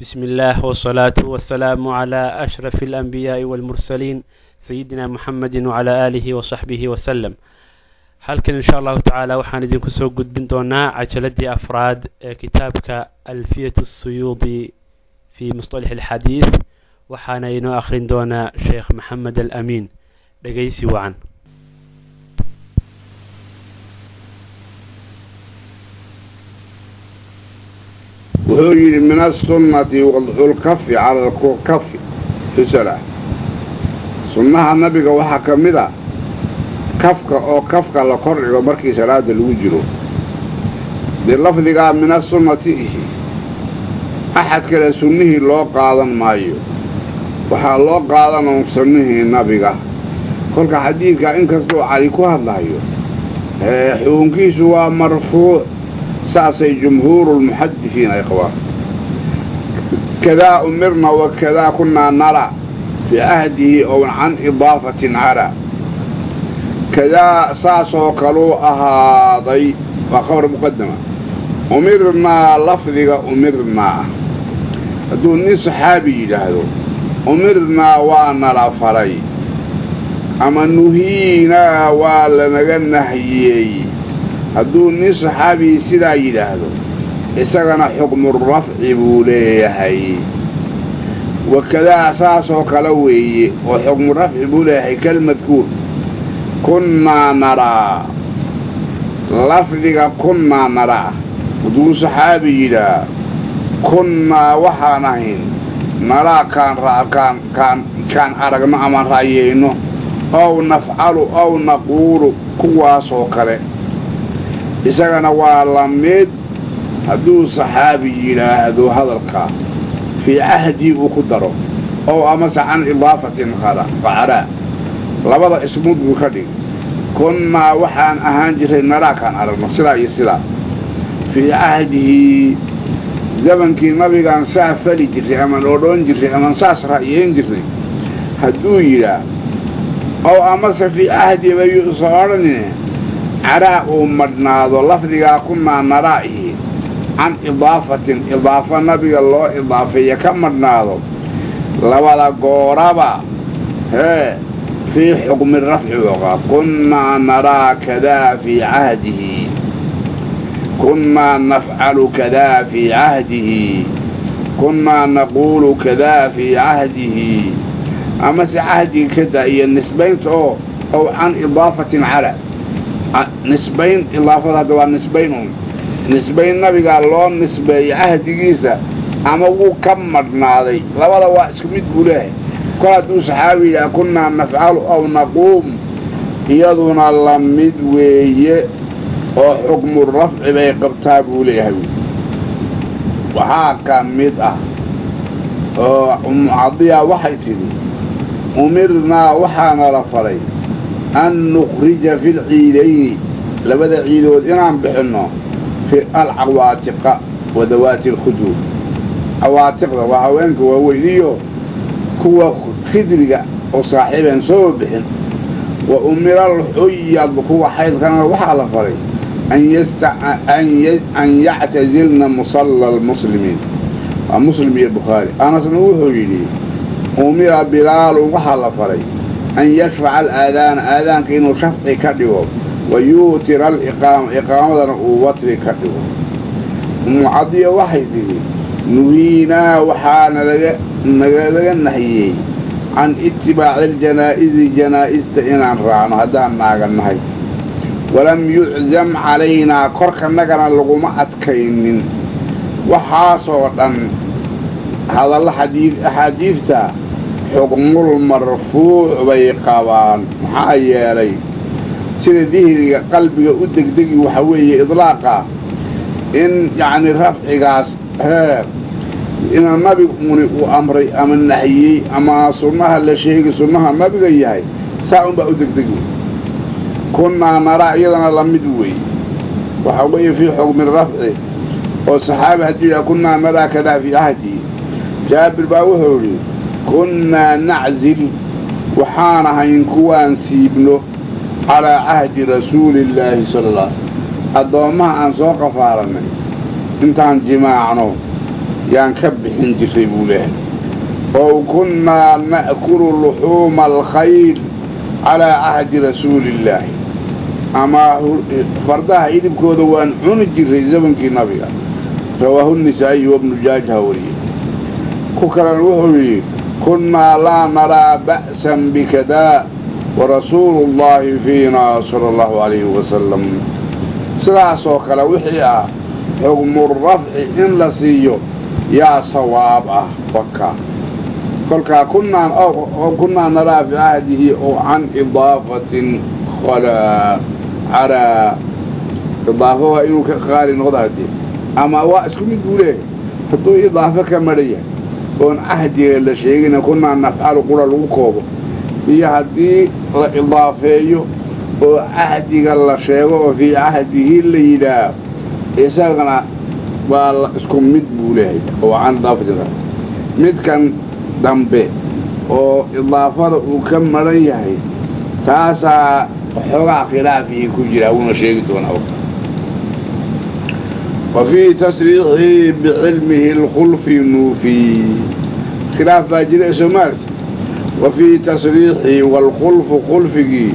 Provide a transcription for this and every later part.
بسم الله والصلاة والسلام على أشرف الأنبياء والمرسلين سيدنا محمد وعلى آله وصحبه وسلم. Halkan insha Allahu tacaala waxaan idinku soo gudbin doonaa cajaladii afraad ee kitaabka Alfiyat Suyuudi fi musطalax alxadiid, waxaana inoo akhrin doonaa Sheekh Maxamed Alamiin. Dhegeysi wacan. Wuxuu yidhi: min asunnati wadcu lkafi cala alkafi fi salaa. Sunnaha Nabiga waxaa ka mid a kafka oo kafka la kor dhigo markii salaada lagu jiro. Dee lafdigaa min asunnati ihi axad kale sunnihii loo qaadan maayo, waxaa loo qaadan sunnihii Nabiga. Kolka xadiidka inkastoo Cali ku hadlayo, xukunkiisu waa marfuuc, saasay jumhuurulmuxadisiin ay qabaan. Kadaa umirna wakadaa kunnaa nara fii cahdihi ow can idaafatin calaa. Kadaa saasoo kaluu ahaaday, waa khabar muqadama. Umirnaa, lafdiga umirnaa hadduu nin saxaabi yidhaahdo umirnaa waa nala faray ama nuhiinaa waa lanaga nahyiyey, hadduu nin saxaabii sidaa yidhaahdo, isagana xukmu rafci buu leeyahay. Wakadaa saasoo kale weeye oo xukmu rafci buu leeyahay. Kalmadkuur kunnaa naraa, lafdiga kunnaa naraa hadduu saxaabi yidhaa kunnaa waxaan ahayn naraa kaan kaan kaan kaan aragno amaan ra'yeyno ow nafcalu ow naquulu, kuwaasoo kale isagana waa la mid. Hadduu saxaabi yidhaahdo hadalkaa fii cahdii uu ku daro ow amase can idaafatin qacaraa, labada ismud buu ka dhig. Kunnaa waxaan ahaan jiray naraa kaan aragno sidaa iyo sidaa fii cahdihi, zamankii Nabigaan saa fali jirray amaan odhoon jirray amaan saas ra'yeyn jirray hadduu yidhaa ow amase fii cahdiba yuusa odhanine caraa uu madhnaado, lafdigaa kunnaa naraa'ihi can idaafatin, idaafo Nabiga loo idaafeeya ka madhnaado, labada gooraba hee fii xukmi rafci oqaa. Kunnaa naraa kadaa fii cahdihi, kunnaa nafcalu kadaa fii cahdihi, kunnaa naquulu kadaa fii cahdihi, amase cahdiga ka daa iyo nisbaynta oo ow can idaafatin calaa nisbayn. Idaafada hadda waa nisbayn un, nisbayn Nabigaa loo nisbeeyey cahdigiisa ama wuu ka madhnaaday, labada waa isku mid buu leeyahay. Kol hadduu saxaabi yidhaha kunnaa nafcalu aw naquum, iyaduna la mid weeye oo xukmu rafci bay qabtaa buu leeyahay. Waxaa ka mid ah oo Ummu Cadiya waxay tidhi: umirnaa waxaana la faray an nukhrija fi lciidayni, labada ciidood inaan bixinno, fi alcawaatiqa wa dawaati alkhuduur. Cawaatiqda waa haweenka waaweyn iyo kuwa khidriga oo saaxiibeen soo bixin. Wa umira alxuyad, kuwa xaydkana waxaa la faray an yactazilna musalla almuslimiin. Waa Muslim iyo Bukhaari. Anasna wuxuu yidhi: umira Bilaalu, waxaa la faray an yashfaca alaadaana, aadaanka inuu shafci ka dhigo, wa yuutira aliqaama, iqaamadana uu watri ka dhigo. Umu Cadiya waxay tidhi: nuhiinaa, waxaana nagalaga nahyiyey can itibaaci aljanaa'izi, janaa'ista inaan raacno haddaan naagannahay. Walam yuczam calaynaa, korkanagana laguma adkaynin. Waxaasoo dhan hadalla axaadiidta xukmul marfuuc bay qabaan. Maxaa yeelay, sida dihriga qalbiga u degdegi waxa weeye idlaaqa in yacni rafcigaas hee ina Nabigu uni uu amray ama naxyiyey ama sunnaha la sheegi sunnaha Nabiga yahay, saa unbaa u degdegi. Kunnaa naraa iyadana la mid weeye, waxa weeye fii xukmi rafci oo saxaabi hadduu yidhaha kunnaa naraa kadaa fii cahdihi. Jaabir baa wuxuu yidhi: kunnaa naczil, waxaan ahayn kuwaan siibno calaa cahdi Rasuulillaahi sala alla, addoommaha aan soo qafaalannay intaan jimaacno. Yaan ka bixin jiray buu leehay. Oo kunnaa na'kulu luxuuma alkhayl calaa cahdi rasuulillaahi, ama fardaha hilibkooda waan cuni jiray zamankii nabiga. Rawaahu nisaa'iyu wabnu jaajha wariyey. Ku kalena wuxuu yidhi kunnaa laa naraa ba'san bikadaa warasuulu llaahi fiinaa sala allahu calayhi wasalam. Sidaasoo kale wixii ah xugmu rafci in la siiyo yaa sawaab ah waka. Kolkaa kunnaa naraa fi cahdihi oo can idaafatin khalaa calaa idaafo waa inuu ka qaali noqdo haddee, ama waa isku mid buu leeyahay. Hadduu idaafo ka madhan yahay oon cahdiga la sheegina kunnaa nafcalu qura lagu koobo, iyo haddii la idaafeeyo oo cahdiga la sheego oo fii cahdihi la yidhaah, isagana waa isku mid buu leeyahay oo can idaafatin. Midkan dambe oo idaafada uu ka madhan yahay taasaa xoogaa khilaafihii ku jira, wuuna sheegi doonaa. Wa fii tasriixii bicilmihi alkhulfi nuufi, khilaaf baa jira soomaalki. Wa fii tasriixii waalkhulfu khulfigii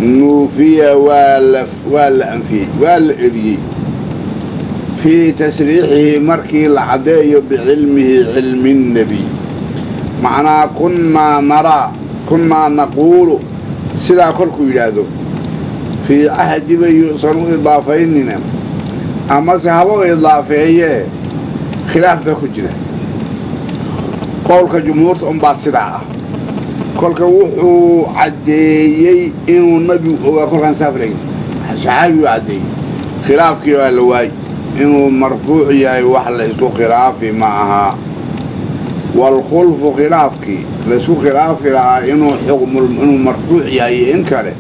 nuufiya waa la anfiyey, waa la eriyey. Fii tasriixihi markii la caddeeyo bicilmihi cilmi nnebiy, macnaa kunnaa naraa kunnaa naquulu sidaa kolkuu yidhaahdo fii cahdi bayuusan u idaafaynina amase haba u idaafeeyee, khilaaf baa ku jira. Qowlka jumhuurta unbaa sidaa ah. Kolka wuxuu caddeeyey inuu nabigu ogaa kolkaan saafrayn, saxaabiguu caddeeyey, khilaafkii baa la waayey inuu marfuuc yahay, wax la isku khilaafi ma aha. Waalkhulfu khilaafkii la isku khilaafi lahaa inuu inuu marfuuc yahay iyo in kale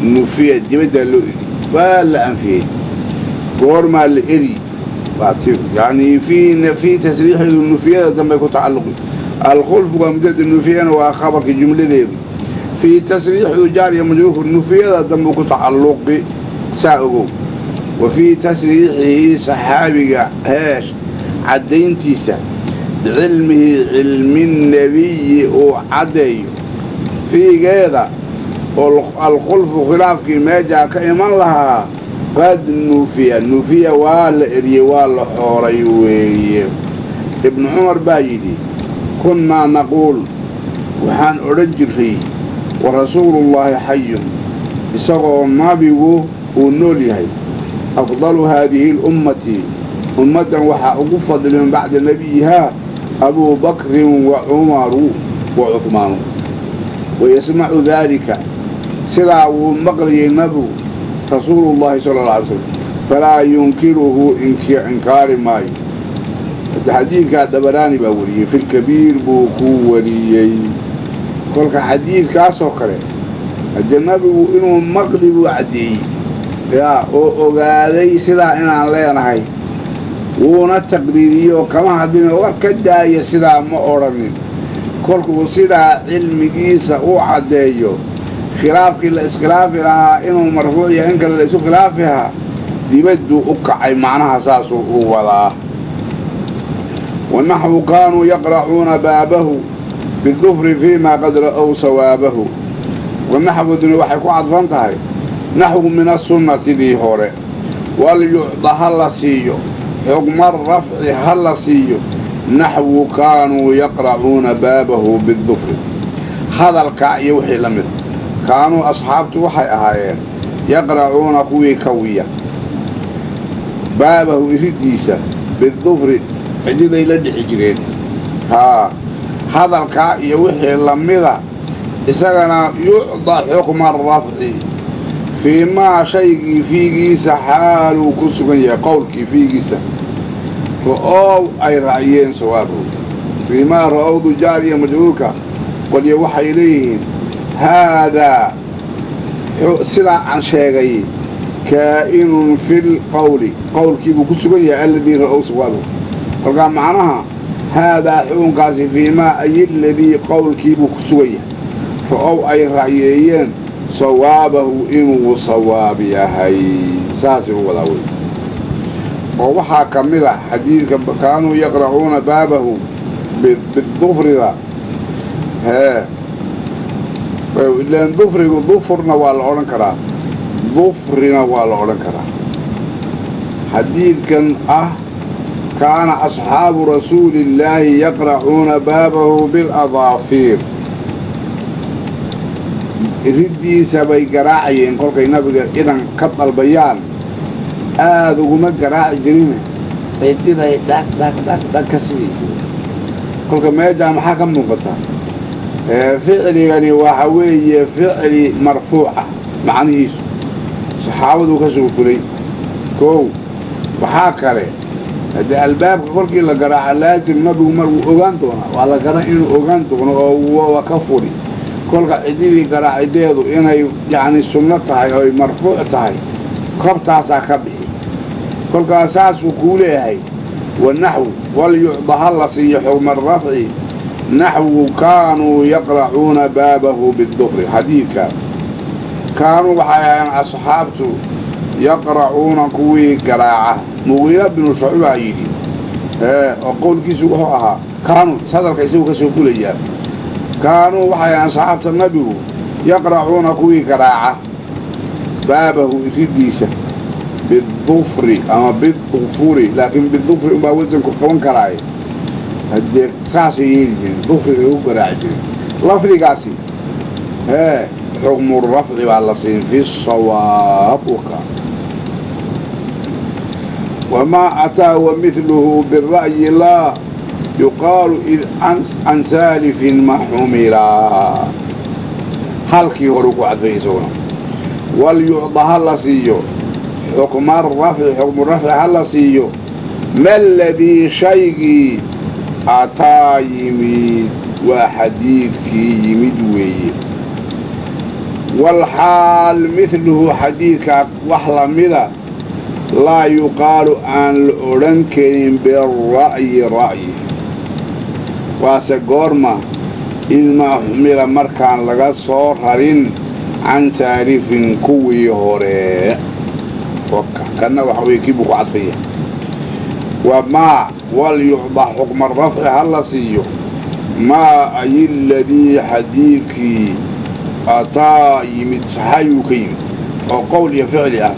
nufiya, dibaddaa loo eri, waa la anfiyey. Goormaa la eri? Yani fii tasriixidu nufiyada dambay ku tacalluqi. Alkhulfu waa mudada, nufiyana waa khabarka jumladeedu. Fii tasriixidu jaar iyo majruurku nufiyada dambe ku tacalluqi, saa ogow. Wa fii tasriixihi saxaabiga heesh caddayntiisa bicilmihi cilmi nebiyi uu caddeeyo fiigeeda oo alkhulfu khilaafkii meejaa ka iman lahaa qad nufiya, nufiya waa la eriyey, waa la xooray weeye. Ibnu Cumar baa yidhi kunnaa naquul, waxaan odhan jiray wa rasuulullaahi xayun, isagoo nabigu uu nool yahay, afdalu haadihi alummati, ummaddan waxaa ugu fadliman bacda nebiyihaa abuu bakrin wa cumaru wa cuhmaanu. Wayasmacu daalika, sidaa wuu maqlayay nabigu rasuulullaahi sala alla alay slam, falaa yunkiruhu inkaari maayo. Xadiidkaa Dabaraani baa wariyey, filkabiir buu ku wariyey. Kolka xadiidkaasoo kale haddee nabigu inuu maqli buu caddeeyey yaa oo ogaaday sidaa inaan leenahay, wuuna taqriiriyey oo kama hadlin war ka daaya sidaa ma odhanin. Kolkuu sidaa cilmigiisa u caddeeyo khilaafkii la iskhilaafi lahaa inuu marfuuc yahay in kale la isu khilaafi lahaa dibadduu u kacay, macnaha saasuu u wadaa. Wanaxwu kaanuu yaqracuuna baabahu bidufri fiimaa qad ra'ow sawaabahu. Wanaxwuduna waxay ku cadfan tahay naxwu min asunnatidii hore. Walyucda ha la siiyo xugma rafci ha la siiyo naxwu kaanuu yaqracuuna baabahu bidufri, hadalkaa iyo wixii la mida. Kaanuu asxaabtu waxay ahaayeen yaqracuuna kuwii kawiya baabahu iriddiisa bidufri, cididay la dhixi jireen. Haa, hadalkaa iyo wixii lamida isagana yucda xukma rafci fii maa shaygii fiigiisa xaaluu ku sugan yahay, qowlkii fiigiisa ra'oow ay ra'yeen sawaabahu. Fii maa ra'owdu jaar iyo majruurka qolyo waxay leeyihiin haadaa sidaa aan sheegay kaa'inun fil qowli, qowlkiibuu ku sugan yahay alladii ra'ow sawaabahu. Kolkaa macnaha haadaa xukunkaasi fii maa ay aladii qowlkiibuu ku sugan yahay ra'ow ay ra'yeeyeen sawaabahu inuu sawaab yahay, saasay u wadaa wey. Oo waxaa ka mid a xadiidka kaanuu yaqracuuna baabahu bidufrida. Hee, ilaan dufrigu dufurna waa la odhan karaa, dufrina waa la odhan karaa. Xadiidkan ah kaana asxaabu rasuuli illaahi yaqracuuna baabahu biladaafiir, riddiisa bay garaacayeen kolkay nabiga idan ka dalbayaan. Aada uguma garaaci jirine, cididay dhag dhag dhag dhag ka sidii jireen. Kolka meejaa maxaa ka muuqata? Ficligani waxa weeye ficli marfuuca, macnihiisu saxaabaduu ka soo fulay. Koow, waxaa kale haddii albaabka kolkii la garaaco laasim nabigu mar wuu ogaan doonaa, waa la garan inuu ogaan doono oo waa ka furi. Kolka cididii garaacideedu inay yacni sunno tahay oy marfuuc tahay, kobtaasaa ka bixi. Kolkaas saasuu kuu leeyahay. Wanaxwu walyucda ha la siiyo xukma rafci naxwu kaanuu yaqracuuna baabahu bidufri. Xadiidka kaanuu waxay ahaayeen asxaabtu yaqracuuna kuwii garaaca. Mugiira binu Shucbaa yidhi, oo qowlkiisu wuxuu ahaa kaanuu, hadalka isagu ka soo fulayaa, kaanuu waxay ahayen asxaabta nabigu yaqracuuna kuwii garaaca baabahu iridiisa bidufri ama bidufuri, laakiin bidufri unbaa wasanku qaban karaaye. Haddee saasay yeeli jireen, dufriga lagu garaaci jiray. Lafdigaasi hee xukmu rafci baa la siin fi sawaab. Waka wamaa ataa wamidluhu bira'yi laa yuqaalu id can saalifin ma xumilaa. Halkii horuu ku cadfay isaguna. Walyucda ha la siiyo xukma rafci, xukmu rafci ha la siiyo ma ladii shaygii ataa yimid, waa xadiidkii yimid weeye. Walxaal midluhu xadiidkaa wax lamida laa yuqaalu aan la odhan karin bira'yi ra'yi. Waase goorma? Id maa xumila markaan laga soo rarin can saalifin kuwii hore. Kanna waxa weye kii buu ku cadfaya. Wamaa walyucda xukma rafci ha la siiyo maa ay ladii xadiidkii ataa yimid, saxaabiguu ka yimid oo qowl iyo ficli ah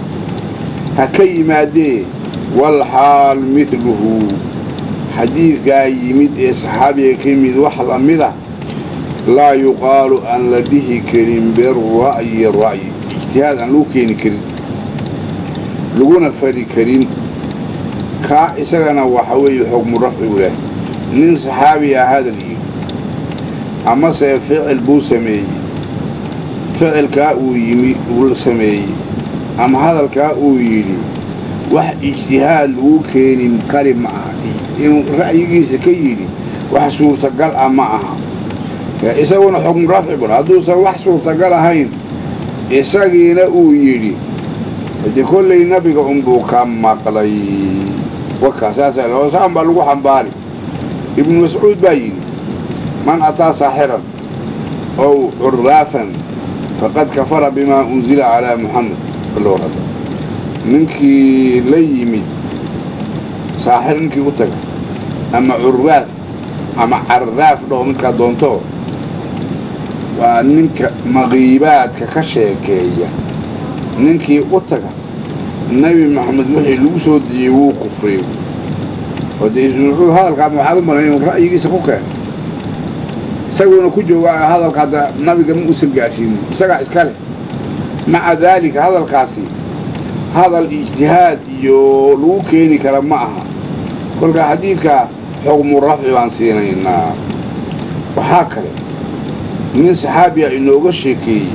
ha ka yimaadee. Walxaal midluhu xadiidkaa yimid ee saxaabiga ka yimid wax lamida laa yuqaalu aan la dhihi karin bira'yi ra'yi, ijtihaad aan lagu keeni karin laguna fali karin. Kaa isagana waxa weeye xukmu rafcigu leh. Nin saxaabiya hadal yidhi amase ficil buu sameeyey, ficilkaa uu yimi uu sameeyey ama hadalkaa uu yidhi wax ijtihaad lagu keeni kari ma aha, inuu ra'yigiisa ka yidhi wax suurtagal ah ma aha. Isaguna xukmu rafci bun hadduusan wax suurtagal ahayn isagiina uu yidhi haddii kollay nabiga unbuu ka maqlay. Wakaa saasaa saan baa lagu xambaari. Ibnu Mascuud baa yidhi man ataa saaxiran ow curaafan faqad kafara bimaa unzila calaa Muxamed. Ninkii la yimid saaxir, ninkii u taga ama curaaf ama carraaf dhaho midkaa doonto, waa ninka maqiibaadka ka sheekeeya, ninkii u taga Nebi Maxamed wixii lagu soo dejiyey wuu kufriyo. Oo dee Ibnu Mascuud hadalkaa waxaad u malay inuu ra'yigiisa ku keeno, isaguuna ku joogaa hadalka hadda nabiga ma uusan gaadhsiinin, isagaa iska leh. Maca daalika hadalkaasi hadal ijtihaad iyo lagu keeni kara ma aha. Kolka xadiidka xukmu rafci baan siinaynaa. Waxaa kale nin saxaabiya inooga sheekeeyey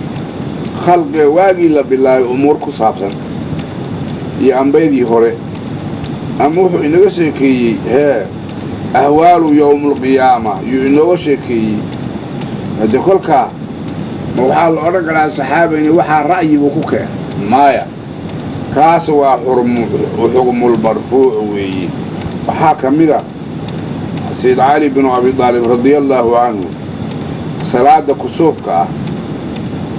khalqiga waagii la bilaabay umuur ku saabsan iyo ambayadii hore, ama wuxuu inaga sheekeeyey hee ahwaalu yowmaalqiyaama yuu inooga sheekeeyey. Haddii kolkaa ma waxaa la odhan karaa saxaabayni waxaa ra'yibuu ku keen? Maya, kaas waa xukmulmarfuuc weeye. Waxaa ka mid a Sayid Cali binu Abi Aalib radia allaahu canhu salaada kusuufka ah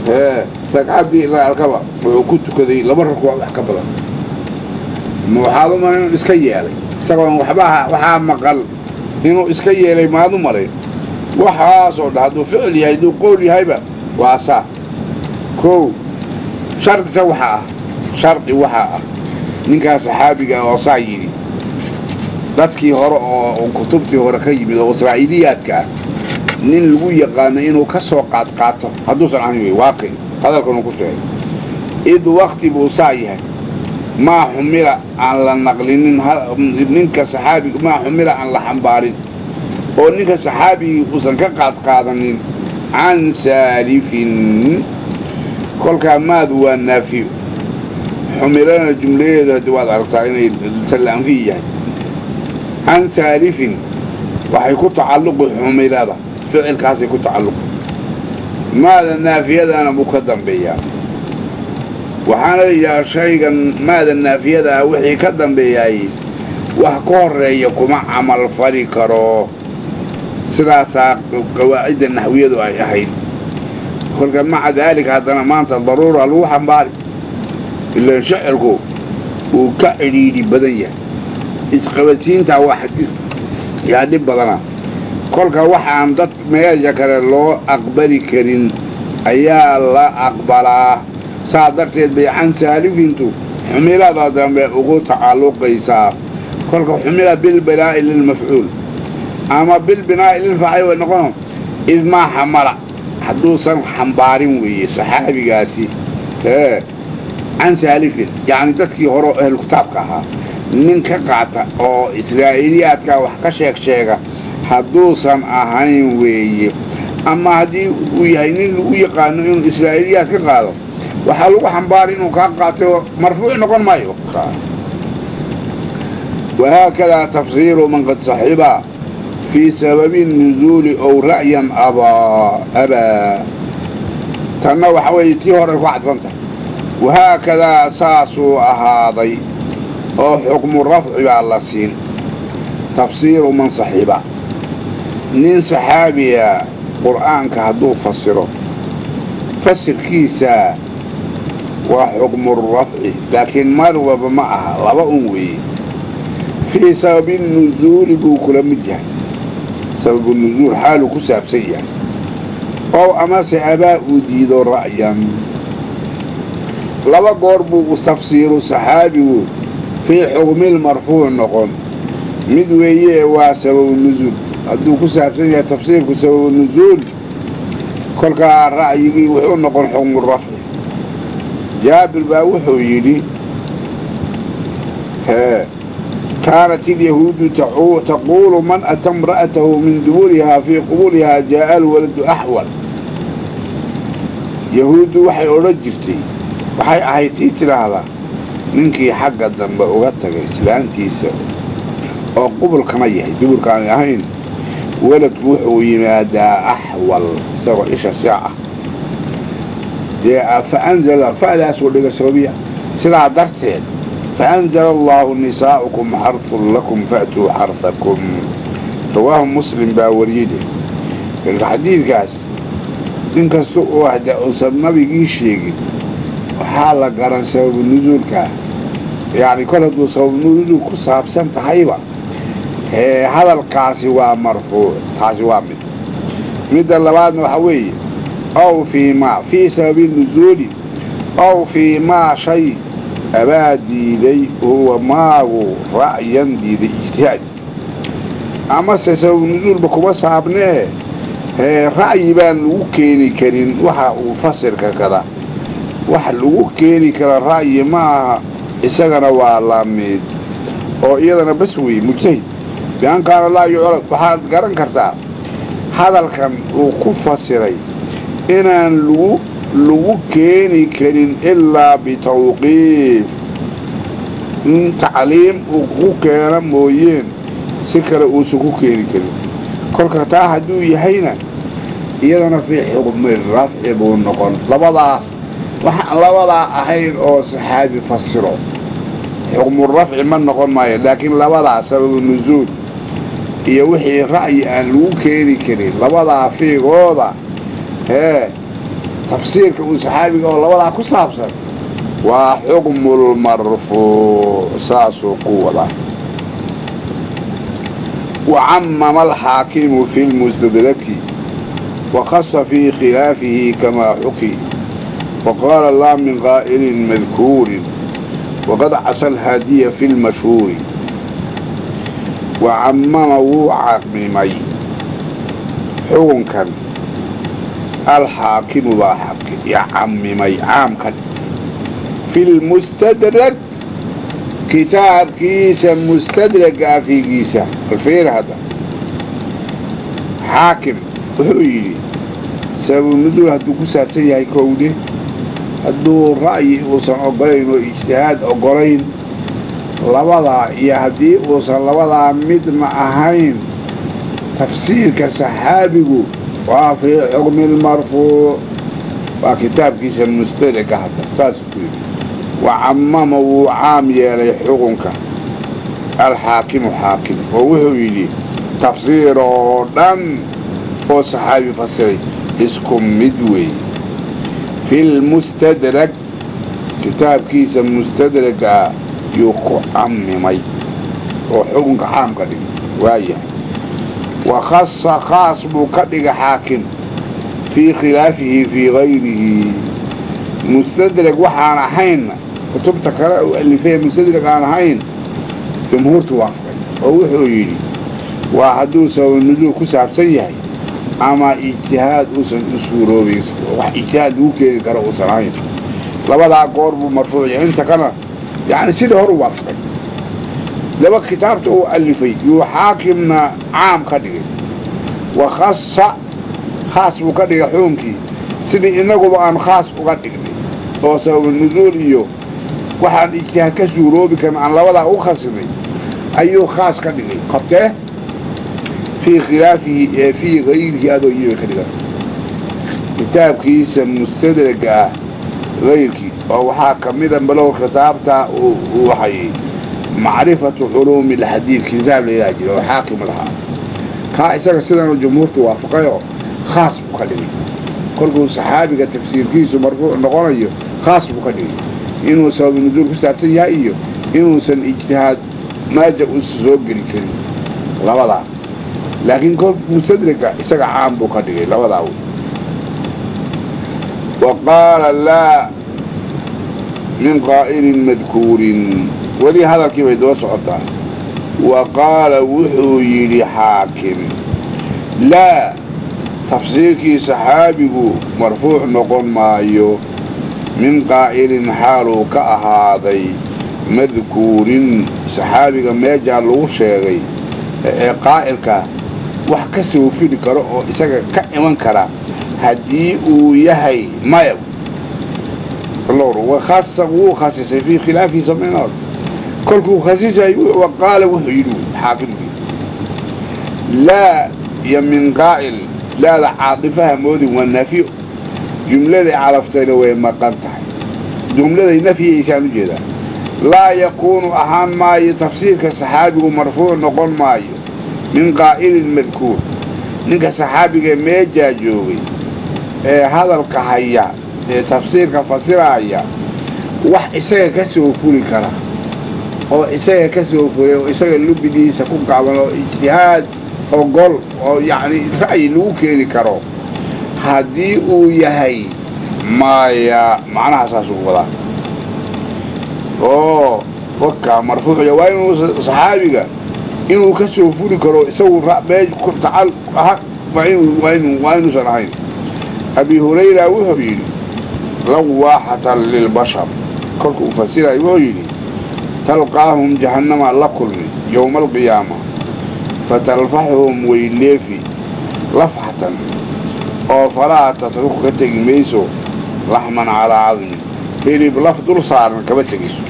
hee ragcaddii la arkaba wuxuu ku tukaday 2 rukuuc wax ka badan. Ma waxaad u malayn inuu iska yeelay isagoon waxba waxaa maqal inuu iska yeelay maad u malayn? Waxaasoo dhan hadduu ficil yahay, hadduu qowl yahayba, waa saa. Kow shardisa waxaa ah, shardi waxaa ah ninkaa saxaabiga oo saa yidhi dadkii hore oo kutubtii hore ka yimid oo israa'iiliyaadka ah nin lagu yaqaano inuu ka soo qaadqaato hadduusan ahayn wey waaqi hadalkanuu ku sheegay. Id wakti buu saa yahay maa xumila aan la naqlinin ninka saxaabiga, maa xumila aan la xambaarin oo ninka saxaabigii uusan ka qaadqaadanin can saalifin. Kolkaa maadu waa naafiyo, xumilana jumladeedu haddi waad aragtaa inay tallaanfiyi yahay. Can saalifin waxay ku tacalluqi xumilada, ficilkaasay ku tacalluqi, maada naafiyadana buu ka dambeeyaa. Waxaana la yidhaha shaygan maada naafiyada ah wixii ka dambeeyaay wax ka horreeya kuma camal fali karo. Sidaasaa qawaacidda naxwiyadu ay ahayd. Kolka maca daalika haddana maanta daruura lagu xambaari, ilaan shicirku uu ka cidhiidhi badan yahay, isqabadsiintaa wax yaa dhib badana. Kolka waxaan dad meesha kale loo aqbali karin ayaa la aqbalaa, saa darteed bay can saalifintu xumilada dambe ugu tacalluqaysaa. Kolka xumila bilbinaa'i lilmafcuul ama bilbinaa'i lilfaacil way noqono. Id maa xamala hadduusan xambaarin weeye saxaabigaasi ee can saalifin, yacni dadkii hore oo ahlu kitaabka ahaa nin ka qaata oo israa'iiliyaadka wax ka sheeg sheega hadduusan ahayn weeye. Ama haddii uu yahay nin lagu yaqaano inuu israa'iiliyaad ka qaado, waxaa lagu xambaaray inuu kaa qaatay oo marfuuc noqon maayo. Wahaakadaa tafsiiru man qad saxiba fii sababi nuzuuli ow ra'yan abaa abaa. Tanna waxa weeye tii hore ku cadfan tahay. Wahaakadaa saasuu ahaaday oo xukmu rafci baa la siin tafsiiru man saxiba. Nin saxaabiya qur'aanka hadduu fasiro, fasirkiisa waa xukmu rafci, laakiin mar walba ma aha, laba un weeye. Fii sababi nuzuuli buu kula mid yahay, sababu nuzuul xaaluu ku saabsan yahay, ow amase abaa uu diido ra'yan. Laba goor buu tafsiiru saxaabigu fii xukmilmarfuuc noqon. Mid weeye waa sababu nuzuul, hadduu ku saabsan yahay tafsiirku sababu nuzuul, kolkaa ra'yigii wuxuu noqon xukmu rafci. Jaabir baa wuxuu yidhi kaanat ilyahuudu taquulu man ata imra'atahu min duburihaa fii qubulihaa jaa'a alwaladu axwal. Yahuuddu waxay odhan jirtay, waxay ahayd tii tidhaahdaa ninkii xagga dambe uga tagay islaantiisa oo qubulkana yahay duburkaanay ahayn, waladku wuxuu yimaadaa axwal isagoo isha siac ah. Dee fa anzala fa'daasuu dhiga sababiya, sidaa darteed faanzala allaahu nisaa'ukum xarfun lakum fa'tuu xarfakum. Rawaahu Muslim baa wariyey. Marka xadiidkaas in kasta oo hade uusan nabigii sheegin, waxaa la garan sababu nuzuulkaa, yacni kol hadduu sababu nuzuul ku saabsan tahayba hadalkaasi waa marfuuc. Taasi waa mid. Midda labaadna waxaa weeye ow fii maa fii sababi nuzuuli ow fii maa shay abaa diiday huwa maagu ra'yan diiday ijtihaad, amase sababu nuzuulba kuma saabnee ra'yi baan lagu keeni karin. Waxa uu fasirka kada wax lagu keeni kara ra'yi ma aha, isagana waa la mid oo iyadana bas weeye mujtahid bian kaana laa yucrad. Waxaad garan kartaa hadalkan uu ku fasiray inaan lagu keeni karin ilaa bitawqiif, in tacliim uu ku keeno mooyeen si kale uusan ku keeni karin. Kolka taa hadduu yahayna iyadana fii xukmi rafci buu noqon. Labadaas waxaan labadaa ahayn oo saxaabi fasiro xukmu rafci ma noqon maayo, laakiin labadaa sababu nuzuul iyo wixii ra'yi aan lagu keeni karin, labadaa fiigooda hee tafsiirka uu saxaabiga oo labadaa ku saabsan Waa xukmulmarfuuc, saasuu ku wadaa. Wacamama alxaakimu fi lmustadraki wakhasa fii khilaafihi kamaa xuki waqaala laa min qaa'ilin madkuurin waqad casa alhaadiya fi lmashhuuri. Wacamama wuu camimay xukunkan, alxaakimu baa camimay caamkan fi lmustadrak, kitaabkiisa mustadraga afigiisa. Alfiir hadda xaakim wuxuu yidhi sababunuzuul hadduu ku saabsan yahay kowde, hadduu ra'yi uusan ogolayn oo ijtihaad ogolayn labadaa, iyo haddii uusan labadaa midna ahayn, tafsiirka saxaabigu waa fii xukmi lmarfuuc. Waa kitaabkiisa mustadraga hadda saasuu ku yidhi. Wacamama wuu caam yeelay xukunka alxaakimu xaakim, oo wuxuu yidhi tafsiir oo dhan oo saxaabi fasiray isku mid weeye fi lmustadrak, kitaabkiisa mustadraga ah yuu ku camimay oo xukunka caam ka dhigay. Waayahay, wakhasa khaas buu ka dhigay xaakim fii khilaafihi fii gayrihi, mustadrag waxaan ahaynna kutubta kale uu alifay mustadrag aan ahayn jumhuurtu waafaqay, oo wuxuu yidhi waa hadduu sababu nuzuul ku saabsan yahay ama ijtihaad uusan u suuroobayn, wax ijtihaad lagu keeni karo uusan ahayn, labadaa goor buu marfuuc yahay. Inta kalena yacni sidii hor u waafaqay. Laba kitaabta uu alifay yuu xaakimna caam ka dhigay, wakhasa khaas buu ka dhigay xukunkii sidii inaguba aan khaas uga dhignay, oo sababu nuzuul iyo waxaan ijtihaad ka suuroobi karin aan labadaa u khasinay ayuu khaas ka dhigay. Qabtee fii khilaafihi ee fii gayrihi adoo yiba ka dhigan kitaabkiisa mustadraga ah gayrkii, oo waxaa ka mida balow kitaabta uu waxayay macrifatu culuumi alxadiid, kitaab la yidhaha jira oo xaakim lahaa, kaa isaga sidanuu jumhuurtu waafaqayoo khaas buu ka dhigay. Kolkuu saxaabiga tafsiirkiisu marfuuc noqonayo khaas buu ka dhigay inuu sababu nuzuul ku saabsan yahay iyo inuusan ijtihaad maaja uusa soo geli karin labadaa, laakiin kol mustadraga isaga caam buu ka dhigay labadaa. Wa qaala laa min qaa'ilin madkuurin, weli hadalkii bay daba socotaa. Wa qaala wuxuu yidhi xaakim laa, tafsiirkii saxaabigu marfuuc noqon maayo min qaa'ilin xaaluu ka ahaaday madkuurin, saxaabiga meejaa lagu sheegay ee qaa'ilka wax ka soo fili karo oo isaga ka iman kara haddii uu yahay maya. Wakhasa wuu khasisay fii khilaafihi samaynood kolkuu khasisay. Wa qaala wuxuu yidhi xaakimkii laa iyo min qaa'il, laada caadifaha moodin, waa nafyo, jumladay cadaftayna way maqan tahay, jumladay nafyigaysaan u jeedaa. Laa yakuunu ahaan maayo tafsiirka saxaabigu marfuuc noqon maayo min qaa'ilin madkuur, ninka saxaabiga meejaa joogay ee hadalka haya ee tafsiirka fasiraaya wax isaga ka soo fuli kara oo isaga ka soo fulay oo isaga lubidiisa ku gaaban oo ijtihaad ogol oo yacni ra'yi lagu keeni karo haddii uu yahay maya, macnaha saasuu wadaa oo waka marfuucya waa inuu saxaabiga inuu ka soo fuli karo isagu waa inuusan ahayn. Abi Hurayra wuxuu yidhi lawaaxatan lilbashar, kolka uu fasirayo wuxuu yidhi talqaahum jahannama la kulmi yowma alqiyaama fatalfaxuhum wayleefi lafxatan oo falaa tatruku ka tegi mayso laxman calaa cadmin, hilib laf dul saaran kama tegayso.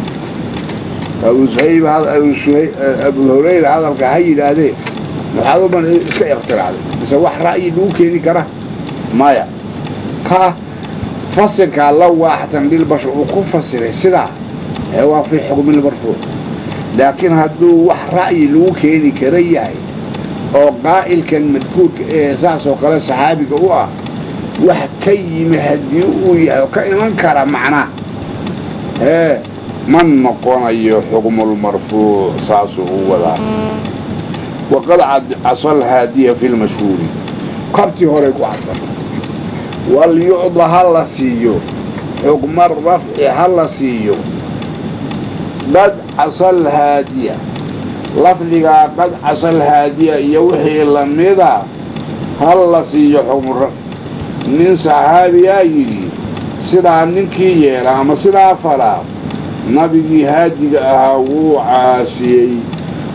Abu Hurayra hadalka ha yidhaahdee maxaad uban iska ikhtiraacday mise wax ra'yi lagu keeni kara maya, ka fasirkaa lawaaxatan lilbashar uu ku fasiray sidaa ee waa fii xukmi lmarfuuc, laakiin hadduu wax ra'yi lagu keeni kara yahay oo qaa'ilkan madkuurka ee saas oo kale saxaabiga u ah wax ka yimi haddii uu yahay oo ka iman kara macnaa Hee, ma noqonayo xukmulmarfuuc, saasuu u wadaa. Waqad casa alhaadiya fi lmashhuuri, kabtii horey ku casan. Walyucda ha la siiyo xukma rafci, ha la siiyo qad casa alhaadiya, lafdigaa qad casa alhaadiya iyo wixii lamida ha la siiyo xukmu rafci. Nin saxaabiyaa yidhi sidaa ninkii yeela ama sidaa falaa nabigii haadiga ahaa wuu caasiyey.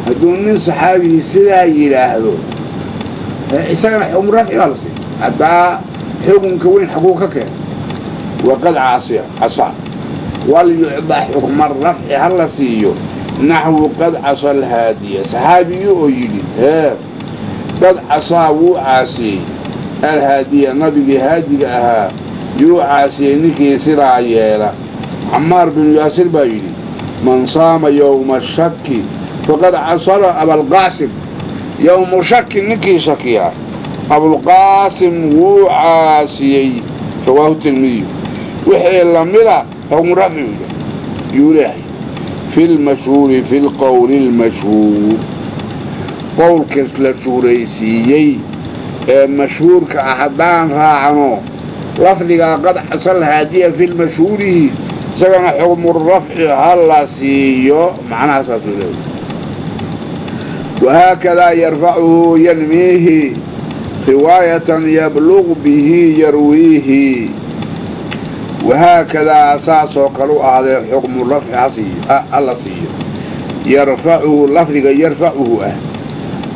Hadduu nin saxaabigii sidaa yidhaahdo, isagana xukmu rafci baa la siiya. Haddaa xukunka weyn xaguu ka keen? Waqad caasiya casaa, walyucda xukma rafci ha la siiyo naxwu qad casa alhaadiya, saxaabigii oo yidhi hee qad casaa wuu caasiyey alhaadiya, nabigii haadiga ahaa yuu caasiyey ninkii sidaa yeela. Camaar binu Yaasir baa yidhi man saama yowma shaki faqad casara Abalqaasim. Yowmu shaki ninkii shakiya Abulqaasim wuu caasiyey. Rawaahu Tirmidiyu. Wixii lamida xukmu rafci yuu leeyahay fi lmashhuuri, fi lqowli lmashhuur, qowlkas la shuuraysiiyey ee mashhuurka ah haddaan raacno lafdigaa qad casal haadiya fi lmashhuurihi, isagana xukmu rafci ha la siiyo, macnaha saasuu leeyahay. Wahaakadaa yarfacuhu yanmiihi riwaayatan yabluq bihi yarwiihi. Wahaakadaa saasoo kale u ahdee xukmu rafci ha la siiyo yarfacuhu lafdiga yarfacuhu ah,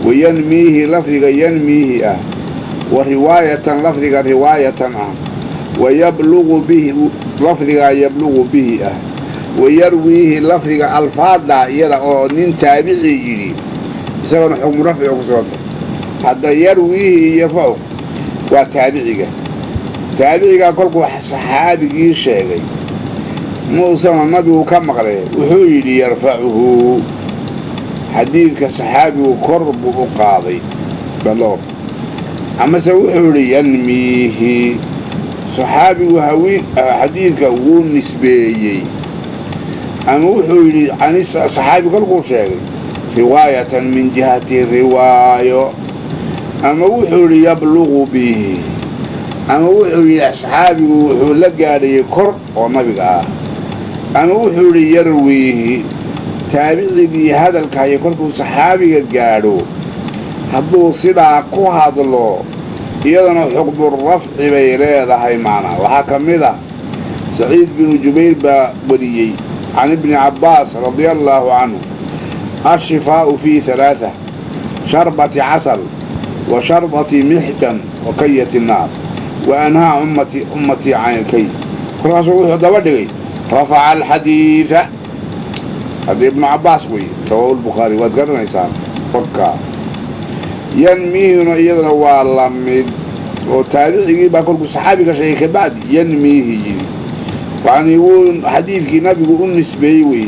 wayanmiihi lafdiga yanmiihi ah, wa riwaayatan lafdiga riwaayatan ah, wayabluqu bihi lafdigaa yabluqu bihi ah, wayarwiihi lafdiga alfaaddaa iyada oo nin taabici yidhi, isagana xukmu rafci ku sugantay. Hadda yarwiihi iyo yarfacu waa taabiciga. Taabicigaa kolkuu saxaabigii sheegay muusana nabigu ka maqlay, wuxuu yidhi yarfacuhu, xadiidka saxaabigu kor buu u qaaday baloor, amase wuxuu yidhi yanmiihi, saxaabigu xadiidka wuu nisbeeyey, ama wuxuu yidhi saxaabi kolkuu sheegay riwaayatan min jihati riwaayo, ama wuxuu yidhi yabluqu bihi, ama wuxuu yidhi saxaabigu wuxuu la gaadhayay kor oo nabiga ah, ama wuxuu yidhi yarwiihi. Taabicigii hadalka haya kolkuu saxaabiga gaadho hadduu sidaa ku hadlo, iyadana xukmu rafci bay leedahay. Macnaa waxaa ka mid ah Saciid binu Jubayr baa wariyey can Ibni Cabbaas radia allaahu canhu: ashifaa'u fii halaaa sharbati casal wa sharbati mixjan wa kayati naar wa anhaa ummatii can ilkay. Kolkaasuu wuxuu daba dhigay rafaca alxadiida. Hadda Ibnu Cabbaas wey, rawaahu Lbukhaari, waad garanaysaan warkaa. Yanmiihuna iyadana waa la mid oo taabicigii baa kolkuu saxaabiga sheegay kabacdi yanmiihi yidhi, yacnii wuu xadiidkii nabigu u nisbeeyey wey.